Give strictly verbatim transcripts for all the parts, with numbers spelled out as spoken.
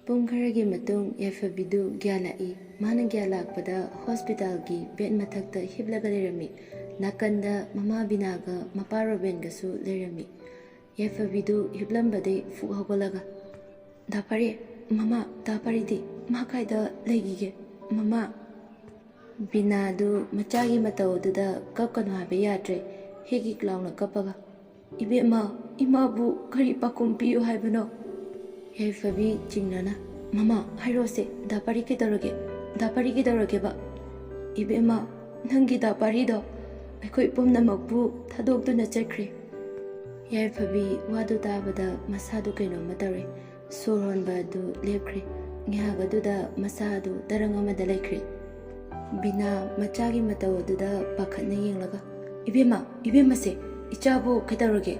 ꯄꯨꯡ ꯈꯔꯒꯤ ꯃꯇꯨꯡ ꯌꯥꯏꯐꯕꯤꯗꯨ ꯒ꯭ꯌꯥꯟ ꯂꯥꯛꯏ꯫ ꯃꯥꯅ ꯒ꯭ꯌꯥꯟ ꯂꯥꯛꯄꯗ ꯍꯣꯁꯄꯤꯇꯥꯜꯒꯤ ꯕꯦꯗ ꯃꯊꯛꯇ ꯍꯤꯞꯂꯒ ꯂꯩꯔꯝꯃꯤ꯫ ꯅꯥꯀꯟꯗ ꯃꯃꯥ ꯕꯤꯅꯥꯒ ꯃꯄꯥ ꯔꯣꯕꯦꯟꯒꯁꯨ ꯂꯩꯔꯝꯃꯤ꯫ ꯌꯥꯏꯐꯕꯤꯗꯨ ꯍꯤꯞꯂꯝꯕꯗꯩ ꯐꯨꯛ ꯍꯧꯒꯠꯂꯒ, "ꯗꯥ ꯄꯥꯔꯤ, ꯃꯃꯥ, ꯗꯥ ꯄꯥꯔꯤꯗꯤ? ꯃꯥ ꯀꯥꯏꯗ ꯂꯩꯈꯤꯒꯦ? ꯃꯃꯥ!" ꯕꯤꯅꯥꯗꯨ ꯃꯆꯥꯒꯤ ꯃꯇꯧ ꯑꯗꯨꯗ ꯀꯞꯀꯅꯨ ꯍꯥꯏꯕ ꯌꯥꯗ꯭ꯔꯦ꯫ ꯍꯤꯛ ꯍꯤꯛ ꯂꯥꯎꯅ ꯀꯞꯄꯒ, "ꯏꯕꯦꯝꯃ, ꯏꯃꯥꯕꯨ ꯀꯔꯤ ꯄꯥꯎꯈꯨꯝ ꯄꯤꯌꯨ ꯍꯥꯏꯕꯅꯣ?" ꯌꯥꯏꯐꯕꯤ ꯆꯤꯡꯅꯅ, "ꯃꯃꯥ, ꯍꯥꯏꯔꯣꯁꯦ, ꯗꯥ ꯄꯥꯔꯤ ꯀꯩꯗꯧꯔꯒꯦ? ꯗꯥ ꯄꯥꯔꯤ ꯀꯩꯗꯧꯔꯒꯦꯕ?" "ꯏꯕꯦꯝꯃ, ꯅꯪꯒꯤ ꯗꯥ ꯄꯥꯔꯤꯗꯣ ꯑꯩꯈꯣꯏ ꯄꯨꯝꯅꯃꯛꯄꯨ ꯊꯥꯗꯣꯛꯇꯨꯅ ꯆꯠꯈ꯭ꯔꯦ꯫" ꯌꯥꯏꯐꯕꯤ ꯋꯥꯗꯨ ꯇꯥꯕꯗ ꯃꯁꯥꯗꯨ ꯀꯩꯅꯣꯝꯃ ꯇꯧꯔꯦ꯫ ꯁꯣꯔ ꯍꯣꯟꯕ ꯑꯗꯨ ꯂꯦꯞꯈ꯭ꯔꯦ꯫ ꯉꯥꯏꯍꯥꯛ ꯑꯗꯨꯗ ꯃꯁꯥ ꯑꯗꯨ ꯇꯔꯪ ꯑꯃꯗ ꯂꯩꯈ꯭ꯔꯦ꯫ ꯕꯤꯅꯥ ꯃꯆꯥꯒꯤ ꯃꯇꯧ ꯑꯗꯨꯗ ꯄꯥꯈꯠꯅ ꯌꯦꯡꯂꯒ, "ꯏꯕꯦꯝꯃ, ꯏꯕꯦꯝꯃꯁꯦ, ꯏꯆꯥꯕꯨ ꯀꯩꯗꯧꯔꯒꯦ?"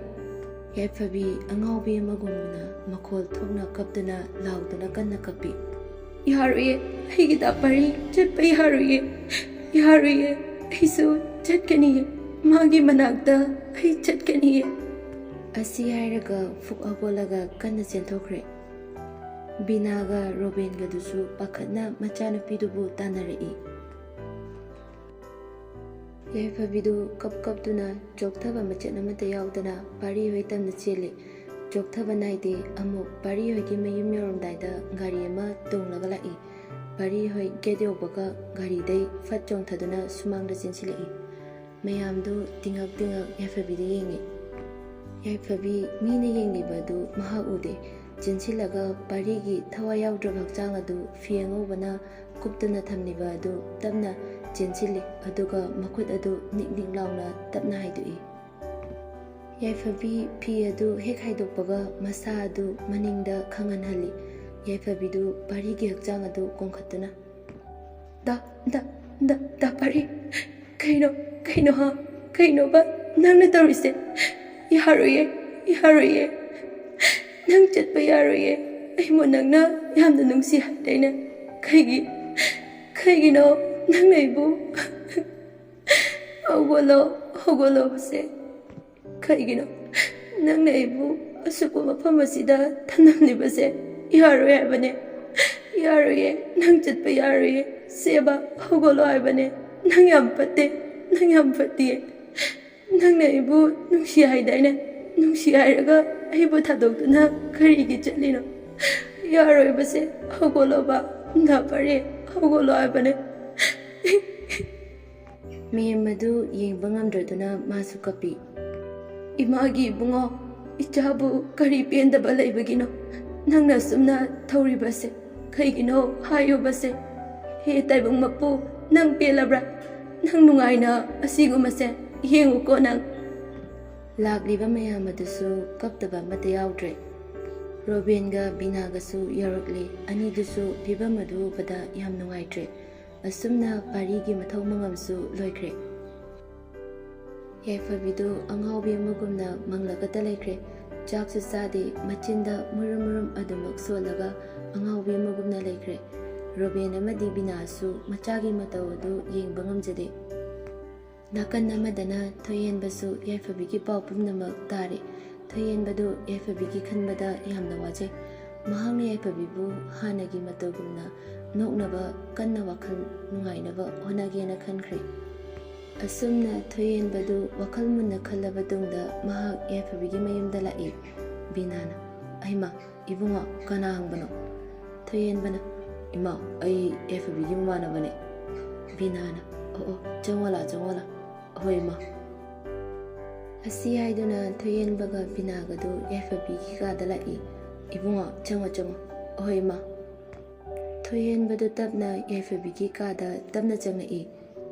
ꯌꯥꯏꯐꯕꯤ ꯑꯉꯥꯎꯕꯤ ꯑꯃꯒꯨꯝꯅ ꯃꯈꯣꯜ ꯊꯣꯛꯅ ꯀꯞꯇꯨꯅ ꯂꯥꯎꯗꯨꯅ ꯀꯟꯅ ꯀꯞꯄꯤ꯫ "ꯌꯥꯔꯣꯏꯌꯦ, ꯑꯩꯒꯤ ꯗꯥ ꯄꯥꯔꯤ ꯆꯠꯄ ꯌꯥꯔꯣꯏꯌꯦ, ꯌꯥꯔꯣꯏꯌꯦ, ꯑꯩꯁꯨ ꯆꯠꯀꯅꯤꯌꯦ, ꯃꯥꯒꯤ ꯃꯅꯥꯛꯇ ꯑꯩ ꯆꯠꯀꯅꯤꯌꯦ꯫" ꯑꯁꯤ ꯍꯥꯏꯔꯒ ꯐꯨꯛ ꯍꯧꯒꯠꯂꯒ ꯀꯟꯅ ꯆꯦꯟꯊꯣꯛꯈ꯭ꯔꯦ꯫ ꯕꯤꯅꯥꯒ ꯔꯣꯕꯦꯟꯒꯗꯨꯁꯨ ꯄꯥꯈꯠꯅ ꯃꯆꯥꯅꯨꯄꯤꯗꯨꯕꯨ ꯇꯥꯟꯅꯔꯛꯏ꯫ ꯌꯥꯏꯐꯕꯤꯗꯨ ꯀꯞ ꯀꯞꯇꯨꯅ ꯆꯣꯛꯊꯕ ꯃꯆꯦꯠ ꯑꯃꯠꯇ ꯌꯥꯎꯗꯅ ꯄꯥꯔꯤ ꯍꯣꯏ ꯇꯝꯅ ꯆꯦꯜꯂꯤ꯫ ꯆꯣꯛꯊꯕ ꯅꯥꯏꯗꯦ꯫ ꯑꯃꯨꯛ ꯄꯥꯔꯤ ꯍꯣꯏꯒꯤ ꯃꯌꯨꯝ ꯌꯧꯔꯝꯗꯥꯏꯗ ꯒꯥꯔꯤ ꯑꯃ ꯇꯣꯡꯂꯒ ꯂꯥꯛꯏ꯫ ꯄꯥꯔꯤ ꯍꯣꯏ ꯒꯦꯠ ꯌꯧꯕꯒ ꯒꯥꯔꯤꯗꯩ ꯐꯠ ꯆꯣꯡꯊꯗꯨꯅ ꯁꯨꯃꯥꯡꯗ ꯆꯦꯟꯁꯤꯜꯂꯛꯏ꯫ ꯃꯌꯥꯝꯗꯨ ꯇꯤꯡꯉꯛ ꯇꯤꯡꯉꯛ ꯌꯥꯏꯐꯕꯤꯗ ꯌꯦꯡꯉꯤ꯫ ꯌꯥꯏꯐꯕꯤ ꯃꯤꯅ ꯌꯦꯡꯂꯤꯕ ꯑꯗꯨ ꯃꯍꯥꯛ ꯎꯗꯦ꯫ ꯆꯦꯟꯁꯤꯜꯂꯒ ꯄꯥꯔꯤꯒꯤ ꯊꯋꯥꯏ ꯌꯥꯎꯗ꯭ꯔꯕ ꯍꯛꯆꯥꯡ ꯑꯗꯨ ꯐꯤ ꯑꯉꯧꯕꯅ ꯀꯨꯞꯇꯨꯅ ꯊꯝꯂꯤꯕ ꯑꯗꯨ ꯇꯞꯅ ꯆꯦꯟꯁꯤꯜꯂꯤ, ꯑꯗꯨꯒ ꯃꯈꯨꯠ ꯑꯗꯨ ꯅꯤꯛ ꯅꯤꯛ ꯂꯥꯎꯅ ꯇꯞꯅ ꯍꯥꯏꯗꯣꯛꯏ꯫ ꯌꯥꯏꯐꯕꯤ ꯐꯤ ꯑꯗꯨ ꯍꯦꯛ ꯍꯥꯏꯗꯣꯛꯄꯒ ꯃꯁꯥ ꯑꯗꯨ ꯃꯅꯤꯡꯗ ꯈꯪꯍꯟꯍꯜꯂꯤ꯫ ꯌꯥꯏꯐꯕꯤꯗꯨ ꯄꯥꯔꯤꯒꯤ ꯍꯛꯆꯥꯡ ꯑꯗꯨ ꯀꯣꯟꯈꯠꯇꯨꯅ, "ꯗꯥ, ꯗꯥ, ꯗꯥ, ꯗꯥ ꯄꯥꯔꯤ, ꯀꯩꯅꯣ, ꯀꯩꯅꯣ ꯍꯥ? ꯀꯩꯅꯣꯕ ꯅꯪꯅ ꯇꯧꯔꯤꯁꯦ? ꯌꯥꯔꯣꯏꯌꯦ, ꯌꯥꯔꯣꯏꯌꯦ꯫ ꯅꯪ ꯆꯠꯄ ꯌꯥꯔꯣꯏꯌꯦ꯫ ꯑꯩꯕꯨ ꯅꯪꯅ ꯌꯥꯝꯅ ꯅꯨꯡꯁꯤ ꯍꯥꯏꯗꯥꯏꯅꯦ? ꯀꯩꯒꯤ, ꯀꯩꯒꯤꯅꯣ ꯅꯪꯅ ꯑꯩꯕꯨ ꯍꯧꯒꯠꯂꯣ, ꯍꯧꯒꯠꯂꯣ ꯁꯦ꯫ ꯀꯩꯒꯤꯅꯣ ꯅꯪꯅ ꯑꯩꯕꯨ ꯑꯁꯨꯛꯄ ꯃꯐꯝ ꯑꯁꯤꯗ ꯊꯝꯂꯝꯂꯤꯕꯁꯦ? ꯌꯥꯔꯣꯏ ꯍꯥꯏꯕꯅꯦ꯫ ꯌꯥꯔꯣꯏꯌꯦ꯫ ꯅꯪ ꯆꯠꯄ ꯌꯥꯔꯣꯏꯌꯦ꯫ ꯁꯦꯕꯥ, ꯍꯧꯒꯠꯂꯣ ꯍꯥꯏꯕꯅꯦ꯫ ꯅꯪ ꯌꯥꯝ ꯐꯠꯇꯦ꯫ ꯅꯪ ꯌꯥꯝ ꯐꯠꯇꯤꯌꯦ꯫ ꯅꯪꯅ ꯑꯩꯕꯨ ꯅꯨꯡꯁꯤ ꯍꯥꯏꯗꯥꯏꯅꯦ? ꯅꯨꯡꯁꯤ ꯍꯥꯏꯔꯒ ꯑꯩꯕꯨ ꯊꯥꯗꯣꯛꯇꯨꯅ ꯀꯔꯤꯒꯤ ꯆꯠꯂꯤꯅꯣ? ꯌꯥꯔꯣꯏꯕꯁꯦ꯫ ꯍꯧꯒꯠꯂꯣꯕ꯫ ꯅꯥ ꯐꯔꯦ꯫ ꯍꯧꯒꯠꯂꯣ ꯍꯥꯏꯕꯅꯦ꯫ ꯃꯤꯌꯦꯝ ꯑꯗꯨ ꯌꯦꯡꯕ ꯉꯝꯗ꯭ꯔꯗꯨꯅ ꯃꯥꯁꯨ ꯀꯞꯄꯤ꯫ ꯏꯃꯥꯒꯤ ꯏꯕꯨꯡꯉꯣ, ꯏꯆꯥꯕꯨ ꯀꯔꯤ ꯄꯦꯟꯗꯕ ꯂꯩꯕꯒꯤꯅꯣ? ꯅꯪꯅ ꯑꯁꯨꯝꯅ ꯇꯧꯔꯤꯕꯁꯦ ꯀꯩꯒꯤꯅꯣ ꯍꯥꯏꯌꯨꯕꯁꯦ? ꯍꯦ ꯇꯥꯏꯕꯪ ꯃꯄꯨ, ꯅꯪ ꯄꯦꯜꯂꯕ꯭ꯔꯥ? ꯅꯪ ꯅꯨꯡꯉꯥꯏꯅ ꯑꯁꯤꯒꯨꯝꯕꯁꯦ ꯌꯦꯡꯉꯨꯀꯣ ꯅꯪ꯫ ꯂꯥꯛꯂꯤꯕ ꯃꯌꯥꯝ ꯑꯗꯨꯁꯨ ꯀꯞꯇꯕ ꯑꯃꯠꯇ ꯌꯥꯎꯗ꯭ꯔꯦ꯫ ꯔꯣꯕꯤꯟꯒ ꯕꯤꯅꯥꯒꯁꯨ ꯌꯧꯔꯛꯂꯦ꯫ ꯑꯅꯤꯗꯨꯁꯨ ꯐꯤꯕꯝ ꯑꯗꯨ ꯎꯕꯗ ꯌꯥꯝ ꯅꯨꯡꯉꯥꯏꯇ꯭ꯔꯦ꯫ ꯑꯁꯨꯝꯅ ꯄꯥꯔꯤꯒꯤ ꯃꯊꯧ ꯃꯉꯝꯁꯨ ꯂꯣꯏꯈ꯭ꯔꯦ꯫ ꯌꯥꯏꯐꯕꯤꯗꯨ ꯑꯉꯥꯎꯕꯤ ꯑꯃꯒꯨꯝꯅ ꯃꯪꯂꯒꯇ ꯂꯩꯈ꯭ꯔꯦ꯫ ꯆꯥꯛꯁꯨ ꯆꯥꯗꯦ, ꯃꯆꯤꯟꯗ ꯃꯨꯔꯨꯝ ꯃꯨꯔꯨꯝ ꯑꯗꯨꯃꯛ ꯁꯣꯜꯂꯒ ꯑꯉꯥꯎꯕꯤ ꯑꯃꯒꯨꯝꯅ ꯂꯩꯈ꯭ꯔꯦ꯫ ꯔꯣꯕꯦꯟ ꯑꯃꯗꯤ ꯕꯤꯅꯥꯁꯨ ꯃꯆꯥꯒꯤ ꯃꯇꯧ ꯑꯗꯨ ꯌꯦꯡꯕ ꯉꯝꯖꯗꯦ꯫ ꯅꯥꯀꯟ ꯑꯃꯗꯅ ꯊꯣꯏꯍꯦꯟꯕꯁꯨ ꯌꯥꯏꯐꯕꯤꯒꯤ ꯄꯥꯎ ꯄꯨꯝꯅꯃꯛ ꯇꯥꯔꯦ꯫ ꯊꯣꯏꯍꯦꯟꯕꯗꯨ ꯌꯥꯏꯐꯕꯤꯒꯤ ꯈꯟꯕꯗ ꯌꯥꯝꯅ ꯋꯥꯖꯩ꯫ ꯃꯍꯥꯛꯅ ꯌꯥꯏꯐꯕꯤꯕꯨ ꯍꯥꯟꯅꯒꯤ ꯃꯇꯧꯒꯨꯝꯅ ꯅꯣꯛꯅꯕ ꯀꯟꯅ ꯋꯥꯈꯜ ꯅꯨꯡꯉꯥꯏꯅꯕ ꯍꯣꯠꯅꯒꯦꯅ ꯈꯟꯈ꯭ꯔꯦ꯫ ꯑꯁꯨꯝꯅ ꯊꯣꯏꯍꯦꯟꯕꯗꯨ ꯋꯥꯈꯜ ꯃꯨꯟꯅ ꯈꯜꯂꯕ ꯇꯨꯡꯗ ꯃꯍꯥꯛ ꯌꯥꯏꯐꯕꯤꯒꯤ ꯃꯌꯨꯝꯗ ꯂꯥꯛꯏ꯫ ꯕꯤꯅꯥꯅ, "ꯑꯩꯃ, ꯏꯕꯨꯡꯉꯣ, ꯀꯅꯥ ꯍꯪꯕꯅꯣ?" ꯊꯣꯏꯍꯦꯟꯕꯅ, "ꯏꯃꯥ, ꯑꯩ ꯌꯥꯏꯐꯕꯤꯒꯤ ꯃꯃꯥꯟꯅꯕꯅꯦ꯫" ꯕꯤꯅꯥꯅ, "ꯑꯣ, ꯑꯣ, ꯆꯪꯉꯣ ꯂꯥ, ꯆꯪꯉꯣ ꯂꯥ꯫ ꯍꯣꯏ, ꯏꯃꯥ꯫" ꯑꯁꯤ ꯍꯥꯏꯗꯨꯅ ꯊꯣꯏꯍꯦꯟꯕꯒ ꯕꯤꯅꯥꯒꯗꯨ ꯌꯥꯏꯐꯕꯤꯒꯤ ꯀꯥꯗ ꯂꯥꯛꯏ꯫ "ꯏꯕꯨꯡꯉꯣ, ꯆꯪꯉꯣ, ꯆꯪꯉꯣ꯫" "ꯍꯣꯏ, ꯏꯃꯥ꯫" ꯊꯣꯏꯍꯦꯟꯕꯗꯨ ꯇꯞꯅ ꯌꯥꯏꯐꯕꯤꯒꯤ ꯀꯥꯗ ꯇꯞꯅ ꯆꯪꯂꯛꯏ꯫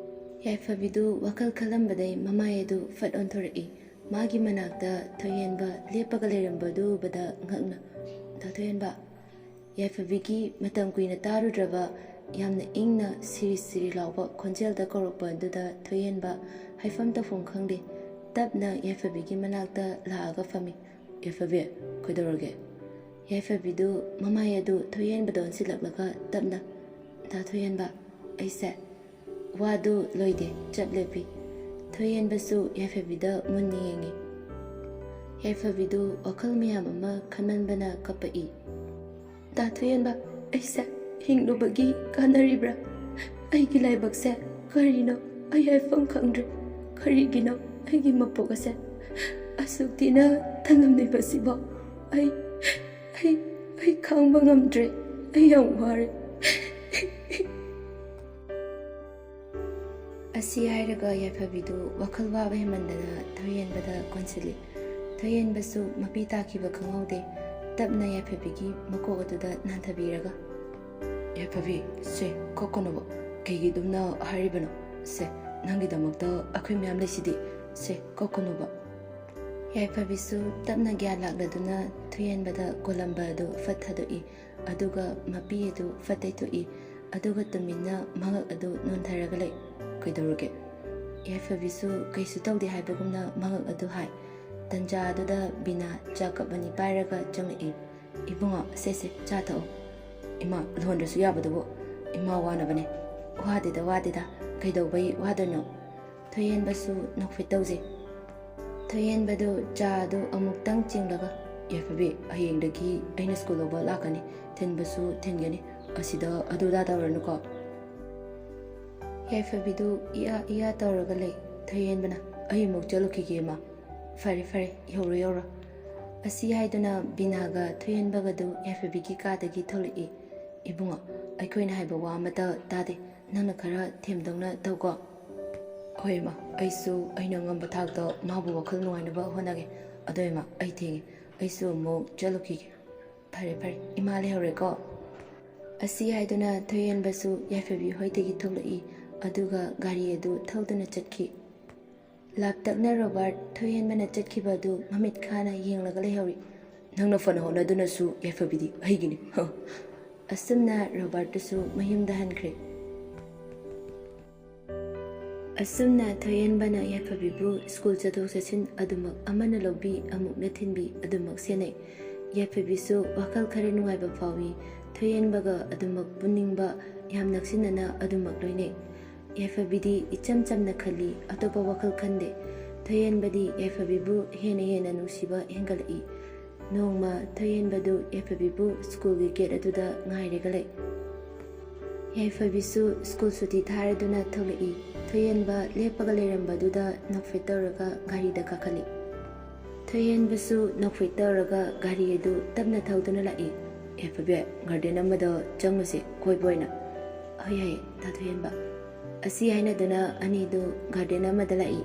ꯌꯥꯏꯐꯕꯤꯗꯨ ꯋꯥꯈꯜ ꯈꯜꯂꯝꯕꯗꯩ ꯃꯃꯥꯏ ꯑꯗꯨ ꯐꯠ ꯑꯣꯟꯊꯣꯔꯛꯏ꯫ ꯃꯥꯒꯤ ꯃꯅꯥꯛꯇ ꯊꯣꯏꯍꯦꯟꯕ ꯂꯦꯞꯄꯒ ꯂꯩꯔꯝꯕꯗꯨ ꯎꯕꯗ ꯉꯛꯅ, "ꯗꯥ ꯊꯣꯏꯍꯦꯟꯕ꯫" ꯌꯥꯏꯐꯕꯤꯒꯤ ꯃꯇꯝ ꯀꯨꯏꯅ ꯇꯥꯔꯨꯗ꯭ꯔꯕ, ꯌꯥꯝꯅ ꯏꯪꯅ ꯁꯤꯔꯤ ꯁꯤꯔꯤ ꯂꯥꯎꯕ ꯈꯣꯟꯖꯦꯜꯗ ꯀꯧꯔꯛꯄ ꯑꯗꯨꯗ ꯊꯣꯏꯍꯦꯟꯕ ꯍꯥꯏꯐꯝ ꯇꯧꯐꯝ ꯈꯪꯗꯦ꯫ ꯇꯞꯅ ꯌꯥꯏꯐꯕꯤꯒꯤ ꯃꯅꯥꯛꯇ ꯂꯥꯛꯑꯒ ꯐꯝꯃꯤ꯫ "ꯌꯥꯏꯐꯕꯤ, ꯀꯩꯗꯧꯔꯒꯦ?" ꯌꯥꯏꯐꯕꯤꯗꯨ ꯃꯃꯥꯏ ꯑꯗꯨ ꯊꯣꯏꯍꯦꯟꯕꯗ ꯑꯣꯟꯁꯤꯜꯂꯛꯂꯒ ꯇꯞꯅ, "ꯗꯥ ꯊꯣꯏꯍꯦꯟꯕ, ꯑꯩꯁꯦ ꯋꯥꯗꯨ ꯂꯣꯏꯗꯦ, ꯆꯞ ꯂꯦꯞꯄꯤ꯫" ꯊꯣꯏꯍꯦꯟꯕꯁꯨ ꯌꯥꯏꯐꯕꯤꯗ ꯃꯨꯟꯅ ꯌꯦꯡꯉꯤ꯫ ꯌꯥꯏꯐꯕꯤꯗꯨ ꯋꯥꯈꯜ ꯃꯌꯥꯝ ꯑꯃ ꯈꯟꯃꯟꯕꯅ ꯀꯞꯄꯛꯏ꯫ ꯇꯥ ꯊꯣꯏꯍꯦꯟꯕ, ꯑꯩꯁꯦ ꯍꯤꯡꯂꯨꯕꯒꯤ ꯀꯥꯟꯅꯔꯤꯕ꯭ꯔꯥ? ꯑꯩꯒꯤ ꯂꯥꯏꯕꯛꯁꯦ ꯀꯔꯤꯅꯣ? ꯑꯩ ꯍꯥꯏꯐꯝ ꯈꯪꯗ꯭ꯔꯦ꯫ ꯀꯔꯤꯒꯤꯅꯣ ꯑꯩꯒꯤ ꯃꯄꯣꯛ ꯑꯁꯦ ꯑꯁꯨꯛ ꯊꯤꯅ ꯇꯜꯂꯝꯂꯤꯕꯁꯤꯕꯣ? ꯑꯩ ꯑꯩ ꯑꯩ ꯈꯥꯡꯕ ꯉꯝꯗ꯭ꯔꯦ꯫ ꯑꯩ ꯌꯥꯝ ꯋꯥꯔꯦ꯫ ꯑꯁꯤ ꯍꯥꯏꯔꯒ ꯌꯥꯏꯐꯕꯤꯗꯨ ꯋꯥꯈꯜ ꯋꯥꯕ ꯍꯦꯟꯃꯟꯗꯅ ꯊꯣꯏꯍꯦꯟꯕꯗ ꯀꯣꯟꯁꯤꯜꯂꯤ꯫ ꯊꯣꯏꯍꯦꯟꯕꯁꯨ ꯃꯄꯤ ꯇꯥꯈꯤꯕ ꯈꯪꯍꯧꯗꯦ꯫ ꯇꯞꯅ ꯌꯥꯏꯐꯕꯤꯒꯤ ꯃꯀꯣꯛ ꯑꯗꯨꯗ ꯅꯥꯟꯊꯕꯤꯔꯒ, "ꯌꯥꯏꯐꯕꯤ, ꯁꯦ, ꯀꯞꯀꯅꯨꯕ꯫ ꯀꯩꯒꯤ ꯑꯗꯨꯝꯅ ꯍꯥꯏꯔꯤꯕꯅꯣ? ꯁꯦ, ꯅꯪꯒꯤꯗꯃꯛꯇ ꯑꯩꯈꯣꯏ ꯃꯌꯥꯝ ꯂꯩꯁꯤꯗꯤ꯫ ꯁꯦ, ꯀꯞꯀꯅꯨꯕ꯫" ꯌꯥꯏꯐꯕꯤꯁꯨ ꯇꯞꯅ ꯒ꯭ꯌꯥꯟ ꯂꯥꯛꯂꯗꯨꯅ ꯊꯣꯏꯍꯦꯟꯕꯗ ꯀꯣꯜꯂꯝꯕ ꯑꯗꯨ ꯐꯠ ꯊꯥꯗꯣꯛꯏ꯫ ꯑꯗꯨꯒ ꯃꯄꯤ ꯑꯗꯨ ꯐꯠ ꯇꯩꯊꯣꯛꯏ꯫ ꯑꯗꯨꯒ ꯇꯨꯃꯤꯟꯅ ꯃꯉꯛ ꯑꯗꯨ ꯅꯣꯟꯊꯔꯒ ꯂꯩ꯫ "ꯀꯩꯗꯧꯔꯒꯦ?" ꯌꯥꯏꯐꯕꯤꯁꯨ ꯀꯩꯁꯨ ꯇꯧꯗꯦ ꯍꯥꯏꯕꯒꯨꯝꯅ ꯃꯉꯛ ꯑꯗꯨ ꯍꯥꯏ꯫ ꯇꯟꯖꯥ ꯑꯗꯨꯗ ꯕꯤꯅꯥ ꯆꯥ ꯀꯞ ꯑꯅꯤ ꯄꯥꯏꯔꯒ ꯆꯪꯂꯛꯏ꯫ "ꯏꯕꯨꯡꯉꯣ, ꯁꯦ ꯁꯦ, ꯆꯥ ꯊꯛꯑꯣ꯫" "ꯏꯃꯥ, ꯂꯨꯍꯣꯟꯗ꯭ꯔꯁꯨ ꯌꯥꯕꯗꯨꯕꯨ꯫ ꯏꯃꯥ ꯋꯥꯅꯕꯅꯦ꯫" "ꯋꯥꯗꯦꯗ, ꯋꯥꯗꯦꯗ꯫ ꯀꯩꯗꯧꯕꯩ ꯋꯥꯗꯣꯏꯅꯣ?" ꯊꯣꯏꯍꯦꯟꯕꯁꯨ ꯅꯣꯛꯐꯦꯠ ꯇꯧꯖꯩ꯫ ꯊꯣꯏꯍꯦꯟꯕꯗꯨ ꯆꯥ ꯑꯗꯨ ꯑꯃꯨꯛꯇꯪ ꯆꯤꯡꯂꯒ, "ꯌꯥꯏꯐꯕꯤ, ꯍꯌꯦꯡꯗꯒꯤ ꯑꯩꯅ ꯁ꯭ꯀꯨꯜ ꯂꯧꯕ ꯂꯥꯛꯀꯅꯤ꯫ ꯊꯤꯟꯕꯁꯨ ꯊꯤꯟꯒꯅꯤ꯫ ꯑꯁꯤꯗ ꯑꯗꯨ ꯑꯗꯥ ꯇꯧꯔꯅꯨꯀꯣ꯫" ꯌꯥꯏꯐꯕꯤꯗꯨ ꯏꯌꯥ ꯏꯌꯥ ꯇꯧꯔꯒ ꯂꯩ꯫ ꯊꯣꯏꯍꯦꯟꯕꯅ, "ꯑꯩ ꯑꯃꯨꯛ ꯆꯠꯂꯨꯈꯤꯒꯦ, ꯏꯃꯥ꯫" "ꯐꯔꯦ, ꯐꯔꯦ, ꯌꯧꯔꯣ, ꯌꯧꯔꯣ꯫" ꯑꯁꯤ ꯍꯥꯏꯗꯨꯅ ꯕꯤꯅꯥꯒ ꯊꯣꯏꯍꯦꯟꯕꯒꯗꯨ ꯌꯥꯏꯐꯕꯤꯒꯤ ꯀꯥꯗꯒꯤ ꯊꯣꯛꯂꯛꯏ꯫ "ꯏꯕꯨꯡꯉꯣ, ꯑꯩꯈꯣꯏꯅ ꯍꯥꯏꯕ ꯋꯥ ꯑꯃꯠꯇ ꯇꯥꯗꯦ꯫ ꯅꯪꯅ ꯈꯔ ꯊꯦꯝꯗꯧꯅ ꯇꯧꯀꯣ꯫" "ꯍꯣꯏ, ꯏꯃꯥ, ꯑꯩꯁꯨ ꯑꯩꯅ ꯉꯝꯕ ꯊꯥꯛꯇ ꯃꯥꯕꯨ ꯋꯥꯈꯜ ꯅꯨꯡꯉꯥꯏꯅꯕ ꯍꯣꯠꯅꯒꯦ꯫ ꯑꯗꯣ ꯏꯃꯥ, ꯑꯩ ꯊꯦꯡꯉꯦ꯫ ꯑꯩꯁꯨ ꯑꯃꯨꯛ ꯆꯠꯂꯨꯈꯤꯒꯦ꯫" "ꯐꯔꯦ, ꯐꯔꯦ, ꯏꯃꯥ ꯂꯩꯍꯧꯔꯦꯀꯣ꯫" ꯑꯁꯤ ꯍꯥꯏꯗꯨꯅ ꯊꯣꯏꯍꯦꯟꯕꯁꯨ ꯌꯥꯏꯐꯕꯤ ꯍꯣꯏꯗꯒꯤ ꯊꯣꯛꯂꯛꯏ꯫ ꯑꯗꯨꯒ ꯒꯥꯔꯤ ꯑꯗꯨ ꯊꯧꯗꯨꯅ ꯆꯠꯈꯤ꯫ ꯂꯥꯞꯇꯛꯅ ꯔꯣꯕꯥꯔꯠ ꯊꯣꯏꯍꯦꯟꯕꯅ ꯆꯠꯈꯤꯕ ꯑꯗꯨ ꯃꯃꯤꯠ ꯈꯥꯅ ꯌꯦꯡꯂꯒ ꯂꯩꯍꯧꯔꯤ꯫ "ꯅꯪꯅ ꯐꯅ ꯍꯣꯠꯅꯗꯨꯅꯁꯨ ꯌꯥꯏꯐꯕꯤꯗꯤ ꯑꯩꯒꯤꯅꯤ꯫" ꯑꯁꯨꯝꯅ ꯔꯣꯕꯥꯔꯠꯇꯨꯁꯨ ꯃꯌꯨꯝꯗ ꯍꯟꯈ꯭ꯔꯦ꯫ ꯑꯁꯨꯝꯅ ꯊꯣꯏꯍꯦꯟꯕꯅ ꯌꯥꯏꯐꯕꯤꯕꯨ ꯁ꯭ꯀꯨꯜ ꯆꯠꯊꯣꯛ ꯆꯠꯁꯤꯟ ꯑꯗꯨꯃꯛ ꯑꯃꯅ ꯂꯧꯕꯤ, ꯑꯃꯨꯛꯅ ꯊꯤꯟꯕꯤ, ꯑꯗꯨꯃꯛ ꯁꯦꯟꯅꯩ꯫ ꯌꯥꯏꯐꯕꯤꯁꯨ ꯋꯥꯈꯜ ꯈꯔ ꯅꯨꯡꯉꯥꯏꯕ ꯐꯥꯎꯏ꯫ ꯊꯣꯏꯍꯦꯟꯕꯒ ꯑꯗꯨꯃꯛ ꯄꯨꯟꯅꯤꯡꯕ, ꯌꯥꯝ ꯅꯛꯁꯤꯟꯅꯅ ꯑꯗꯨꯃꯛ ꯂꯣꯏꯅꯩ꯫ ꯌꯥꯏꯐꯕꯤꯗꯤ ꯏꯆꯝ ꯆꯝꯅ ꯈꯜꯂꯤ, ꯑꯇꯣꯞꯄ ꯋꯥꯈꯜ ꯈꯟꯗꯦ꯫ ꯊꯣꯏꯍꯦꯟꯕꯗꯤ ꯌꯥꯏꯐꯕꯤꯕꯨ ꯍꯦꯟꯅ ꯍꯦꯟꯅ ꯅꯨꯡꯁꯤꯕ ꯍꯦꯟꯒꯠꯂꯛꯏ꯫ ꯅꯣꯡꯃ ꯊꯣꯏꯍꯦꯟꯕꯗꯨ ꯌꯥꯏꯐꯕꯤꯕꯨ ꯁ꯭ꯀꯨꯜꯒꯤ ꯒꯦꯠ ꯑꯗꯨꯗ ꯉꯥꯏꯔꯒ ꯂꯩ꯫ ꯌꯥꯏꯐꯕꯤꯁꯨ ꯁ꯭ꯀꯨꯜ ꯁꯨꯇꯤ ꯊꯥꯔꯗꯨꯅ ꯊꯣꯛꯂꯛꯏ꯫ ꯊꯣꯏꯍꯦꯟꯕ ꯂꯦꯞꯄꯒ ꯂꯩꯔꯝꯕꯗꯨꯗ ꯅꯣꯛꯐꯦꯠ ꯇꯧꯔꯒ ꯒꯥꯔꯤꯗ ꯀꯥꯈꯠꯂꯤ꯫ ꯊꯣꯏꯍꯦꯟꯕꯁꯨ ꯅꯣꯛꯐꯦꯠ ꯇꯧꯔꯒ ꯒꯥꯔꯤ ꯑꯗꯨ ꯇꯞꯅ ꯊꯧꯗꯨꯅ ꯂꯥꯛꯏ꯫ "ꯌꯥꯏꯐꯕꯤ, ꯒꯥꯔꯗꯦꯟ ꯑꯃꯗ ꯆꯪꯉꯨꯁꯦ, ꯀꯣꯏꯕ ꯑꯣꯏꯅ꯫" "ꯍꯣꯏ, ꯌꯥꯏ, ꯗꯥ ꯊꯣꯏꯍꯦꯟꯕ꯫" ꯑꯁꯤ ꯍꯥꯏꯅꯗꯨꯅ ꯑꯅꯤꯗꯨ ꯒꯥꯔꯗꯦꯟ ꯑꯃꯗ ꯂꯥꯛꯏ꯫